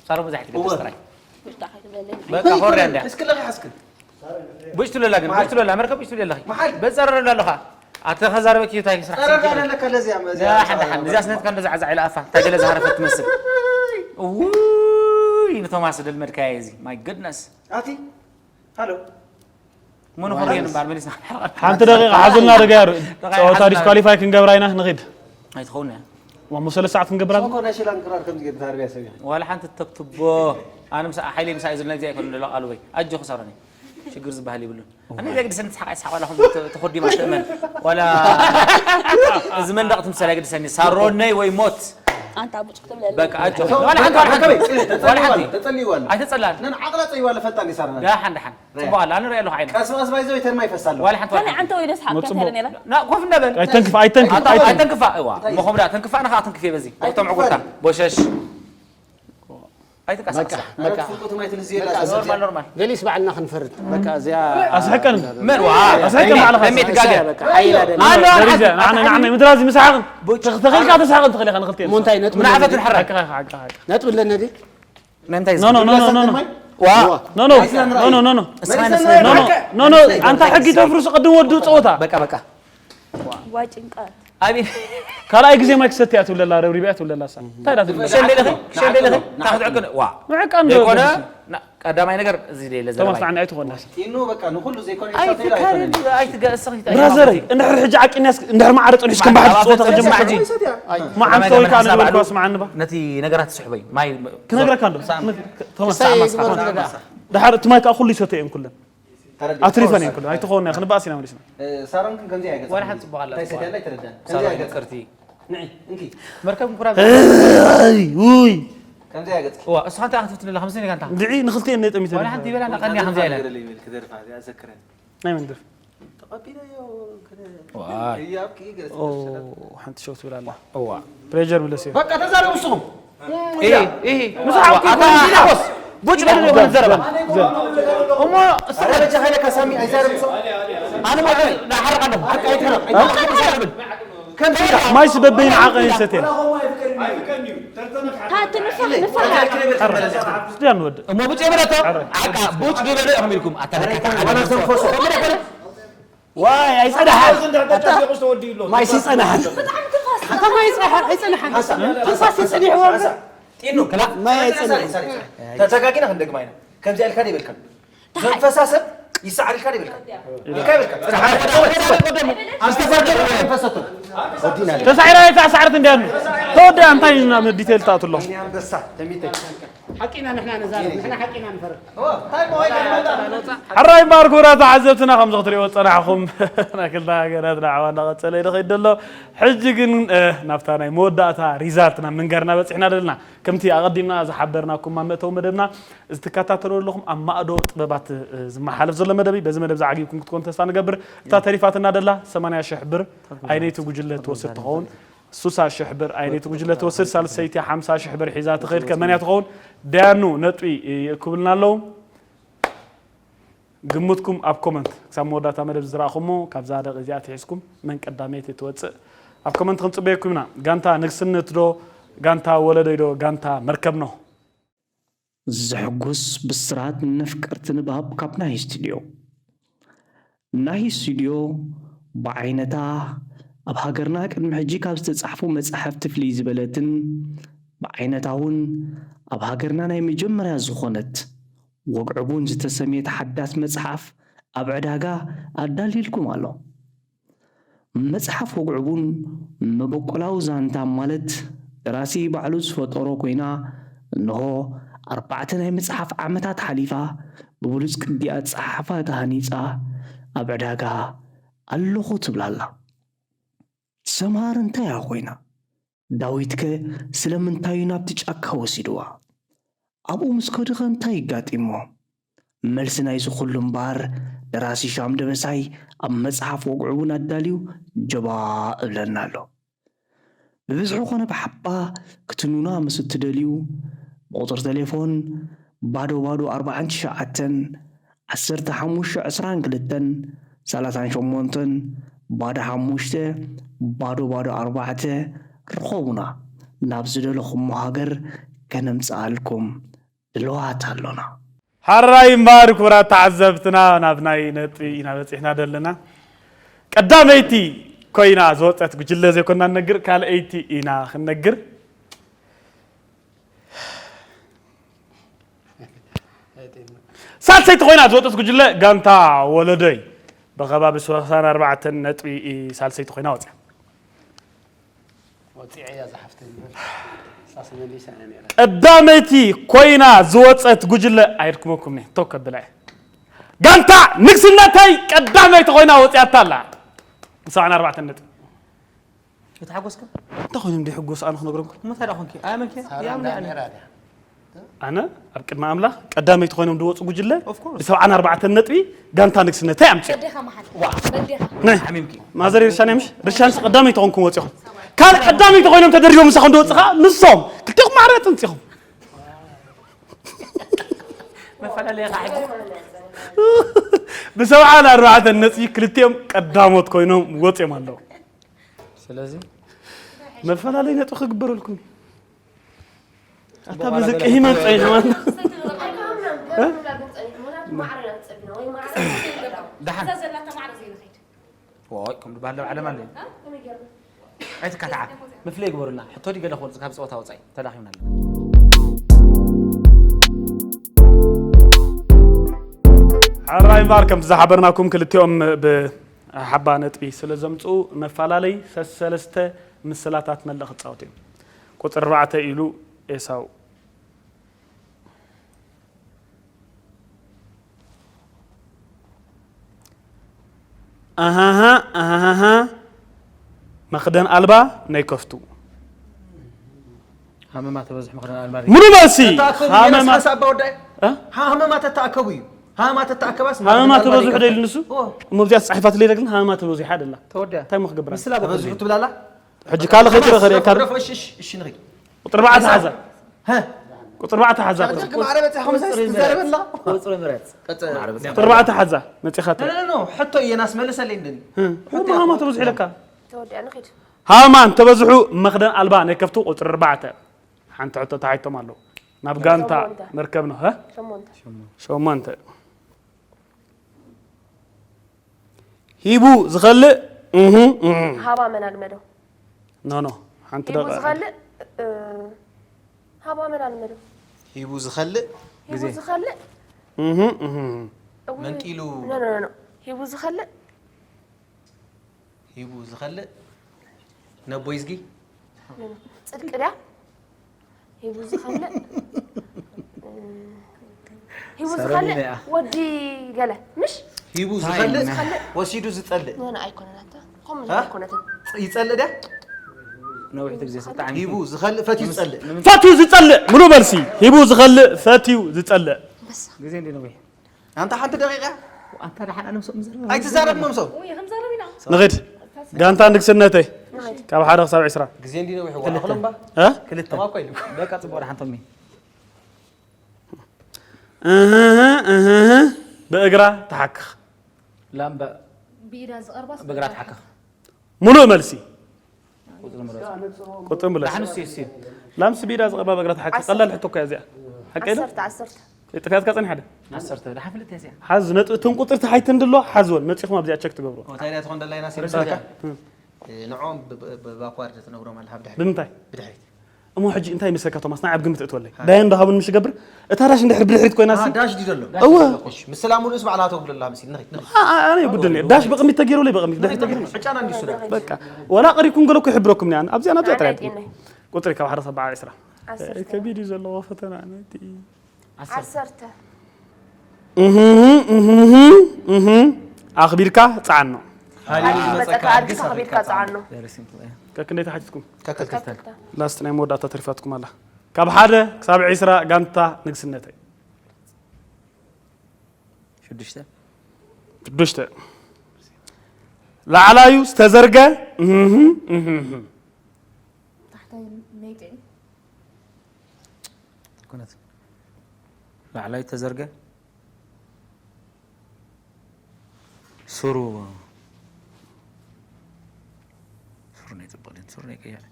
ሳሮን ብዙሕ ትገድስ ጥራይ ብርታ ከይትብለለይ። በቃ ኮርያ እንዳ እስኪ ለኺ ሓስክን። ቡሽ ትብለላ ግን ቡሽ ትብለላ መርከብ ቡሽ ትብለላ መሓል። በፀረረላ ኣለኻ ኣተ ከዛረበኪ እንታይ ስራሕ ጸረራ ኣለካ ለዚያ መዚያ። ሓንዳ ሓን እዚኣ ስነትካ እንደዛ ዓዛ ኢላ ኣፋ እንታይ ገለ ዝሃረፈት ትመስል ውይ ንቶማስ ደልመድካየ እዚ my goodness ኣቲ ሃሎ። መን ኾርየን እምበኣር መሊስና ክንሓርቕ ሓንቲ ደቂቃ ሓዙልና ደጋያሩ ጸወታ ዲስኳሊፋይ ክንገብራ ኢና ንኺድ ኣይትኸውን እያ ዋሞ ሰለስተ ሰዓት ክንገብራ ሶኮ ናይ ሽላን ክራር ከምዚ ገይሩ ታርቢያ ሰብ ይኽእል። ዋላ ሓንቲ ተብትቦ ኣነ ምስ ሓይለይ ምሳይ ዝብለና ግዜ ኣይኮነ ደሎ ቃሉ በይ ኣጆ ክሳሮኒ ሽግር ዝበሃል ይብሉን ኣነ ዘግድሰን ትስሓቅ ኣይስሓቅ ዋላ ኹም ተኾዲማ ተእመን ዋላ እዚ መንደቅ ትምሰል ኣይግድሰኒ ሳሮነይ ወይ ሞት ኣንታ ቡጭ ክትብለለይ። በቃ ኣጆ ዋላ ሓንቲ ዋላ ሓንቲ ተጸልይዋ ዋላ ኣሎ፣ ሓንቲ ተጸልይዋ ኣሎ። ኣይተጸላን ነን ዓቕላ ጸይዋ ለፈጣን ይሳርና። ዳሓን ዳሓን ጽቡቅ ኣላ ንሪኦ ኣለኹ ዓይነ ቀስ ቀስ ባይዘው ይተን ማይ ፈሳሎ። ዋላ ሓንቲ ዋላ ከመይ ሓንቲ ዓንተ ወይ ደስ ሓብታ መጽሞ- ከደ ነራ። ና ኮፍ እንዳበል ኣይተንክፍ ኣይተንክፍ ኣታ ኣይተንክፍ ኣይተንክፋ እዋ እሞ ከምዳ ተንክፋ ንኻ ትንክፍ በዚ ወቅቶም ዕጉርታ ቦሸሽ ኣይትንቀሳቀስ በቃ ፍልቁት ማይ ትልዚ የላ ኖርማል ኖርማል ገሊስ ባዕልና ክንፈርድ በቃ እዚኣ ኣስሕቀን መን ዋ ኣስሕቀን ባዕልኻ መን ትጋገ በቃ ሓይላ ደላ ኣሎ ደሪዘ ንዓነ ንዓነ ምድራዚ ምሳሓቕን ተኽልካ ተሳቕን ትኽእል ኢኻ ንኽልተ እሞ እንታይ ነጥብ ንዓፈት ንሕራይ ነጥብ ኣለና ድዩ ናይ እንታይ no no no no no no ዋ no no no no no no እስማነ no no no no ኣንታ ሕጊ ተፍርሱ ቅድም ወዱ ፀወታ በቃ በቃ ዋ ጭንቀት። ኣቢ ካልኣይ ግዜ ማይ ክሰትያ ትብለላ ረብሪብያ ትብለላ ሳ እንታይ ዳ ትብለላ ክሸንደ ኢለኺ ክሸንደ ኢለኺ ታክትዕቅን ዋ ምዕቃን ዘይኮነ ዶ ና- ቀዳማይ ነገር እዚ ደለ ተማስ ዘረባይ ንዓና ኣይትኾንና ጢኑ በቃ ንኹሉ ዘይኮነ ኣይትካሪ ኣይትገእስኺ ብራዘር እንድሕር ሕጂ ዓቂንያስ እንድሕር ማዕረ ፀኒሕስ ከም ባሕሪ ፀወታ ክጅምር ሕጂ መዓንተ ወይ ከዓ ንግበልኳ ስምዓኒ ባ ነቲ ነገራት ትስሕበይ ማይ ክነግረካ እንዶ ተማስ ክስታይ ግበር ዝረዳ ድሓር እቲ ማይ ከዓ ኩሉ ይሰተ እየን ኩለን ኣትሪፈን እየን ኩለን ኣይትኸውን እያ ክንበኣስ ኢና መሊስና ሳሮን ግን ከምዚ ኣይገጽ ዋላ ሓንቲ ጽቡቕ ኣላ እንታይ ሰትያ እንታይ ተረዳን ከምዚ ሳሮን ኣይገጽ ቅርቲ ንዒ እንኪ መርከብ ምኩራብ ውይ ከምዚ ኣይገጽ ዋ እስኻ እንታይ ክትፍትን ኣለኻ ምስ ኔጋ እንታ እንድዒ ንክልቲኤን ነይ ጠሚተ ዋላ ሓንቲ ይበላ እንዳ ቀንያ ከምዚ ኣይለን ክትደርፋ እዚኣ ዘክረን ናይ መን ደርፊ ተቐቢለዮ ዋይ ያብኪ ገጽ ሓንቲ ሸው ትብል ኣላ እዋ ፕሬጀር ብለስ እዩ በቃ ተዛረቡ ንስኹም ኢሂ ኢሂ ምስ ሓውኪ ሓጎስ ቡጭ በሉ ይኹን ዘረባ እሞ ኣረ በጃ ሃይለካ ሳሚ ኣይዛረብ ንስኹም ኣነ ማለት ናሓርቕ ኣለኹ ሓቂ ኣይትሕረቕ ኣይትሕረቕ ከምዚ ኢላ ማይስ በበይን ዓቐን ይሰትየ ታቲ ንፋሕ ንፋሕ። ስድያ ንወድእ እሞ ቡጭ የበለቶ ዓቃ ቡጭ ዝበለ ኢኹም ኢልኩም ኣታ ዋላ ዘንፈሶ ዋይ ኣይፀናሓን ማይስ ይፀናሓን ብጣዕሚ ትንፋስ። ማይ ይፀናሓን ትንፋስ ይፀኒሕዎ ጢኑ ማይ ኣይፀናሓን ተጋጊና ክንደግማ ኢና ከምዚ ኢልካ ይበልካ ዘንፈሳ ሰብ ይሰዓር ኢልካ ይበልካ ኢልካ ይበልካ ኣስተሳሰብ ፈሰቶ ወዲና ተሳዒራ የታ ሳዕርት እንዲያ ተወዳ እንታይ ኢና ዲቴል ታትሎ ኣንበሳ ተሚተ ሓቂና ንሕና ንዛረብ ንሕና ሓቂና ንፈርድ ሕራይ እምበኣር ክቡራት ተዓዘብትና ከምዚ ክትሪእዎ ዝፀናሕኹም ናይ ክልተ ሃገራት ዳዕዋ እንዳቐፀለ ይደኸይድ ዘሎ ሕጂ ግን ናብታ ናይ መወዳእታ ሪዛልት ናብ ምንጋርና በፂሕና ዘለና ከምቲ ኣቐዲምና ዝሓበርናኩም ኣብ መእተዊ መደብና እዚ ትከታተሉ ኣለኹም ኣብ ማእዶ ጥበባት ዝመሓለፍ ዘሎ መደብ እዩ በዚ መደብ ዝዓጊብኩም ክትኮኑ ተስፋ ንገብር እታ ተሪፋትና ደላ ሰማንያ ሽሕ ብር ኣይነይቲ ጉጅለ ትወስድ ትኸውን ሱሳ ሽሕ ብር ኣይነይቲ ጉጅለ ትወስድ ሳልሰይቲ ሓምሳ ሽሕ ብር ሒዛ ትኸይድ ከመንያ ትኸውን ደያኑ ነጥቢ ይእክብልና ኣለዉ ግምትኩም ኣብ ኮመንት ክሳብ መወዳእታ መደብ ዝረኣኹሞ ካብዛ ደቂ እዚኣ ትሒዝኩም መን ቀዳመይቲ ትወፅእ ኣብ ኮመንት ክንፅበየኩም ኢና ጋንታ ንግስነት ዶ ጋንታ ወለዶይ ዶ ጋንታ መርከብ ነው ዘሕጉስ ብስራት ነፍቀርቲ ንባብ ካብ ናይ ስቱድዮ ናይ ስቱድዮ ብዓይነታ ኣብ ሃገርና ቅድሚ ሕጂ ካብ ዝተጻሕፉ መጻሕፍቲ ፍልይ ዝበለትን ብዓይነታ እውን ኣብ ሃገርና ናይ መጀመርያ ዝኾነት ወግዕቡን ዝተሰምየት ሓዳስ መጽሓፍ ኣብ ዕዳጋ ኣዳልይልኩም ኣሎ። መጽሓፍ ወግዕቡን መበቆላዊ ዛንታ ማለት ደራሲ ባዕሉ ዝፈጠሮ ኮይና እንሆ ኣርባዕተ ናይ ምጽሓፍ ዓመታት ሓሊፋ ብብሉጽ ቅዲ ኣጸሓሕፋ ተሃኒጻ ኣብ ዕዳጋ ኣለኹ ትብል ኣላ። ሰምሃር እንታይ እያ ኮይና? ዳዊትከ ስለምንታይ እዩ ናብቲ ጫካ ወሲድዋ? ኣብኡ ምስ ከዱኸ እንታይ ኣጋጢምዎ? መልሲ ናይዚ ኩሉ እምበኣር ደራሲ ሻም ደበሳይ ኣብ መጽሓፍ ወግዑ እውን ኣዳልዩ ጀባ እብለና ኣሎ። ብብዝሒ ኮነ ብሓባ ክትንኑና ምስ እትደልዩ ብቁጽሪ ተሌፎን ባዶ ባዶ ኣርባዓን ትሽዓተን ዓሰርተ ሓሙሽተ ዕስራን ክልተን ሰላሳን ሸሞንተን ባዶ ሓሙሽተ ባዶ ባዶ ኣርባዕተ ርኸቡና። ናብ ዝደለኹሞ ሃገር ከነምጽኣልኩም ድልዋት ኣሎና። ሓራይ እምበኣር ክቡራት ተዓዘብትና ናብ ናይ ነጥቢ ኢና በጺሕና ዘለና። ቀዳመይቲ ኮይና ዝወጸት ጉጅለ ዘይኮና ንነግር፣ ካልኣይቲ ኢና ክንነግር። ሳልሰይቲ ኮይና ዝወጸት ጉጅለ ጋንታ ወለዶይ ብኸባቢ ሰላሳን ኣርባዕተን ነጥቢ ሳልሰይቲ ኮይና ወጽያ። ወፂዐያ ዝሓፍተይ ንበል ሳስ መሊሳ እያ ነይራ። ቀዳመይቲ ኮይና ዝወጸት ጉጅለ ኣይድክመኩም ነ ተው ከብላ እየ። ጋንታ ንግስነተይ ቀዳመይቲ ኮይና ወጽያታ ኣላ። ሰብዓን ኣርባዕተን ነጥቢ። የተሓጎስካ እንታይ ኮይኖም ድሕጎስ ኣነ ክነግረኩም። እንታይ ደኣ ኮንኪ ኣያመንኪ ሳራ ያምና እንዳ ያለ ሜራ ድያ? ኣነ ኣብ ቅድሚ ኣምላኽ ቀዳመይቲ ኮይኖም ዝወጹ ጉጅለ Of course. ብሰብዓን ኣርባዕተን ነጥቢ ጋንታ ንግስነተይ ኣምፅዮ በዴኻ መሓል በዴኻ ናይ ሓሚምኪ ማዘር ርሻን ምሽ ርሻንስ ቀዳመይቲ ኾንኩም ወፂኹም ካልእ ቀዳመይቲ ኮይኖም ተደሪቦም ምሳኹም ዝወፅኻ ንሶም ክልቴኹም ማዕረ ተምፂኹም መፈላለየ ከዓ ሕጂ ብሰብዓን ኣርባዕተን ነፅቢ ክልቲኦም ቀዳሞት ኮይኖም ወፂኦም ኣለዉ ስለዚ መፈላለይ ነጥቢ ክግበረልኩም እዩ ኣታ በዚ ቀሂመን ፀኒሑ ማለት ደሓን ወይ ከም ዝበሃል ለው ዓለም ኣለ ኣይትካታዓ ምፍለ ይግበሩልና ሕቶ ዲ ገለ ክወልፅ ካብ ፀወታ ወፃኢ ተላኺብና ኣለና ሓራይ እምበኣር ከምቲ ዝሓበርናኩም ክልቲኦም ብሓባ ነጥቢ ስለ ዘምፅኡ መፈላለይ ሰሰለስተ ምስላታት መለ ክፃወት እዮም ቁፅሪ ኣርባዕተ ኢሉ ኤሳው ኣሃሃ ኣሃሃ መኽደን ኣልባ ናይ ከፍቱ ሃመማ ተበዝሑ ምኽደን ኣልባ ሙሉ መልሲ ተኣከቡ ሃመማ የነስሓስ ኣባ ወዳይ እ? ሃመማ ተተኣከቡ እዩ ሃመማ ተተኣከባ ሃመማ ተበዝሑ ዶ ኢሉ ንሱ ኦ። እሞ እዚኣ ተፃሒፋት ሌለ ግን ሃመማ ተበዚሓ ደላ ተወዲያ እንታይ ምክግብራ ምስላ ተበዝሑ ትብላላ ሕጂ ካልእ ከይትረኸ ካ ረፍ እሺ እሺ እሺ ንኺድ ቁፅሪ ኣርባዕተ ሓዛ ሀ ቁፅሪ ኣርባዕተ ሓዛ ቁፅሪ ማዕረ በፂሕኩም ሳይስ ትዛረበላ ቁፅሪ ምረፅ ቀጽ ቁፅሪ ኣርባዕተ ሓዛ መፂኻተ ኖ ኖ ሕቶ እየን ኣስመልሰለይ እንደኒ እሞ ሃማ ተበዝሑ ኢለካ ተወዲኣ ንኺድ ሃማ እንተበዝሑ መኽደን ኣልባ ናይ ከፍቱ ቁፅሪ ኣርባዕተ ሓንቲ ሕቶ ተሓይቶም ኣለዉ ናብ ጋንታ ሸሞንተ። መርከብ ነው ሀ ሸሞንተ ሸሞንተ ሂቡ ዝኸልእ እህ፣ እህ። ሃባ መን ኣልመዶ ኖ ኖ ሓንቲ ሂቡ ደቂቃ ዝኸልእ እ፣ ሃባ መን ኣልመዶ ሂቡ ዝኸልእ ሂቡ ዝኸልእ እህ፣ እህ። እውይ፣ መንጢሉ። ኖ ኖ ኖ ሂቡ ዝኸልእ ሂቡ ዝኸልእ ነቦይ ዝጊ ጽድቂ ድያ ሂቡ ዝኸልእ እ፣ ሂቡ ዝኸልእ ሰረሚያ። ወዲ ገለ ምሽ ሂቡ ታይ ዝኸልእ ነ- ወሲዱ ዝጸልእ ኖ ኖ ኣይኮነን ኣታ ከምኡ ሀ? ኣይኮነትን ይጸልእ ድያ ነዊሕ ግዜ ስጣዕሚ ሂቡ ዝኸልእ ፈትዩ ዝጸልእ ፈትዩ ዝጸልእ ሙሉ መልሲ ሂቡ ዝኸልእ ፈትዩ ዝጸልእ ግዜ እንዲ ነዊሕ ኣንታ ሓንቲ ደቂቃ ኣንታ ደሓን ኣነ ምስኦም ዘረባ ኣይትዛረብ መምሶም ንኽድ ጋንታ ንግስነተይ ካብ ሓደ ክሳብ ዕስራ ግዜ እንዲ ነዊሕ ዋላ ክሎም ባ እ? ክልተ ተማኮ ኢሉ በቃ ፅቡቅ ደሓንቶሚ እህህ፣ እህህ፣ ብእግራ ትሓክኽ ላምበ ብኢዳ ዝቐርባስ ብእግራ ትሓክኽ ሙሉእ መልሲ ቁፅሪ ምረፅ ቁጥር ምለስ ደሓን እሱ እሱ ላምሲ ብኢዳ ዝቐርባ ብእግራ ትሓክኽ ቀላል ሕቶ እኮ እያ እዚኣ ሓቀ ኢለ ዓሰርተ ዓሰርተ ጥፍያትካ ጸኒሓ ደ ዓሰርተ ደሓን ፍልጥ እያ እዚኣ ሓዝ ነጥብትን ቁጥር ተሓይትን ድሎ ሓዝወን መፂኹም ኣብዚኣ ቸክ ትገብሩ እንታይ ዳ ትኾን ደላይና ርሳካ ንዕኦም ብባኳርድ ትነግሮም ኣለካ ብድሕሪ ብምንታይ ብድሕሪት እሞ ሕጂ እንታይ ይመስለካ ቶማስ ንዓይ ኣብ ግምት እትወለይ ዳየን ዶ ሃቡን ምሽ ገብር እታ ዳሽ እንድሕር ብድሕሪት ኮይና ሲ ዳሽ ድዩ ዘሎ እወ ምስላ ሙሉእስ ባዕላ ተጉልላ መሲ ንኺድ ንኺድ ኣነ የብድልኒ ዳሽ ብቕሚት ተገይሩ ለይ ብቕሚት ድሕሪት ተገይሩ ዕጫና እንዲሱ ዳ በቃ ወላ ቀሪኩም ገለኩ ይሕብረኩም ኒያን ኣብዚኣ ናብዚኣ ጥራይ ጌናይ ቁጥሪ ካብ ሓደ ሰብዓ ዕስራ ዓሰርተ ከቢድ እዩ ዘለዎ ፈተና ነቲ ዓሰርተ እህህ፣ እህህ፣ እህህ። ኣኽቢርካ ጸዓኖ መጸካ ኣድካ ከቢድካ ጸዓኖ ከክንደይ ተሓቲትኩም ከክልተ ላስት ናይ መወዳእታ ተሪፋትኩም ኣላ ካብ ሓደ ክሳብ ዕስራ ጋንታ ንግስነተይ ሽዱሽተ ሽዱሽተ ላዕላዩ ዝተዘርገ እህህ፣ እህህ። ታሕታይ መይጥዒ ኩነት ላዕላዩ ተዘርገ ሱሩ ሱሩ ናይ ጽቡቕ ድን ሱሩ ናይ ቀይሕ።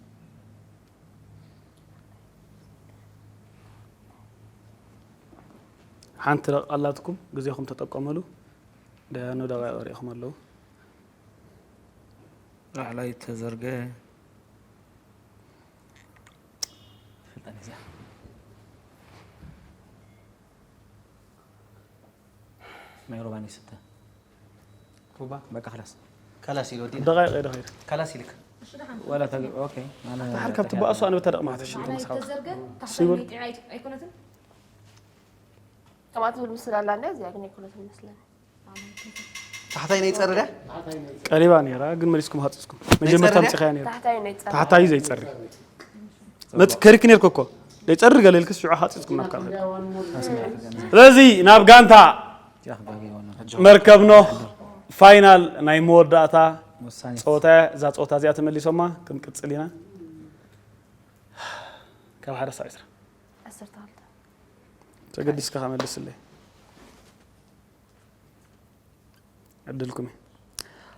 ሓንቲ ደቂቕ ኣላትኩም፣ ግዜኹም ተጠቀመሉ። ደያኑ ደቂቕ ሪኢኹም ኣለዉ። ላዕላይ ተዘርገ። ፍልጠት እዚኣ። ማይ ሮባኒ ስተ። ሩባ በቃ خلاص. ከላስ ኢሉ ወዲና። ደቂቕ ኢሉ ኸይዱ። ከላስ ኢልክ። ዋላ ተግ-፣ ኦኬ። ኣነ ሓር ካብ ትበኣሱ ኣነ በታ ደቕ ማዕተሽ እንተ መስሓው። ተዘርገ ታሕታይ ሲቡል። ሚጢ ኣይ-፣ ኣይኮነትን? ከምኣ ትብል ምስል ኣላ እንደ እዚኣ ግን ኣይኮነትን መስለኒ። ታሕታይ ናይ ጸርደ? ቀሪባ ነይራ፣ ግን መሊስኩም ሃጽጽኩም። መጀመርታ ጸርደ? ምጽኻያ ነይራ። ታሕታይ ናይ ጸርደ። ታሕታዩ ዘይጸሪ። መጽ-፣ ከሪክ ነይርኩ እኮ። ዘይጸሪ ገለ ኢልክስ ሽዑ ሃጽጽኩም ናብ ካልእ። ስለዚ ናብ ጋንታ መርከብ ኖህ ፋይናል ናይ መወዳእታ ወሳኒ። ጸወታ እያ። እዛ ጸወታ እዚኣ ተመሊሶማ ክንቅጽል ኢና። ካብ ሓደ ሳብ ዕስራ። ዓሰርተ ክልተ። ተገዲስካ ከመልስለይ። ዕድልኩም እዩ።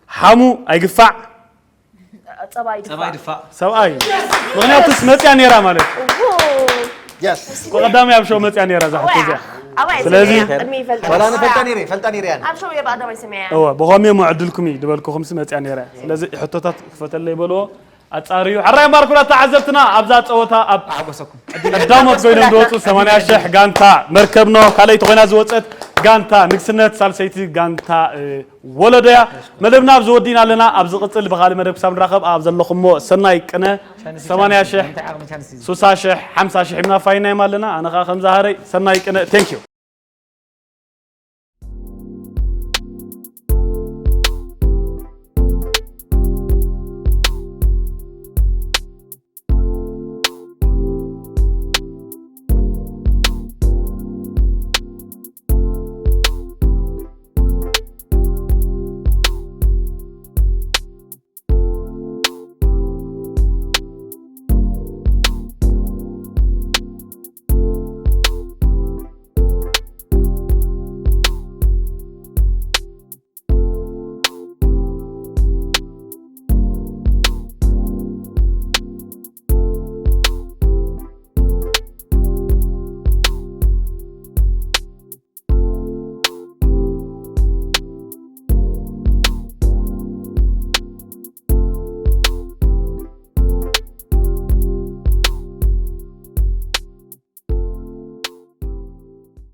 ሓሙ ኣይግፋዕ። ጸባይ ጸባይ ድፋዕ። ድፋዕ። ሰብኣይ። ምኽንያቱስ መጽያ ነይራ ማለት እዩ። እዎ። የስ። ብቐዳሚ ኣብ ሾው መጽያ ነይራ እዛ ሕቶ እዚኣ። ኣባይ ስለዚ ስምያ፣ ቅድሚ ይፈልጥ። ዋላ ኣነ ፈልጣ ነይረ፣ ፈልጣ ነይረ ያነ። ኣብ ሾው እየ ብቐዳማይ ስምያ። እወ፣ ብኸምኡ እሞ ዕድልኩም እዩ ዝበልኩኹምሲ መጽያ ነይራ። ስለዚ ሕቶታት ክፈተለይ በልዎ። ኣጻርዩ። ሕራይ እምበኣር ኩላት ተዓዘብትና ኣብዛ ጸወታ ኣብ ኣሕጎሰኩም። ቀዳሞት ኮይኖም ዝወጹ ሰማንያ ሽሕ ጋንታ መርከብ ኖህ፣ ካልኣይቲ ኮይና ዝወጸት ጋንታ ንግስነት፣ ሳልሰይቲ ጋንታ፣ እ፣ ወለዶ እያ። መደብና ኣብዚ ወዲእና ኣለና። ኣብ ዝቕጽል ብኻልእ መደብ ክሳብ ንራኸብ ኣብ ዘለኹሞ ሰናይ ቅነ። ሰማንያ ሽሕ፣ ሱሳ ሽሕ፣ ሓምሳ ሽሕ ሂብና ፋይና እዮም ኣለና። ኣነ ኸኣ ከምዛ ሃረይ ሰናይ ቅነ። Thank you።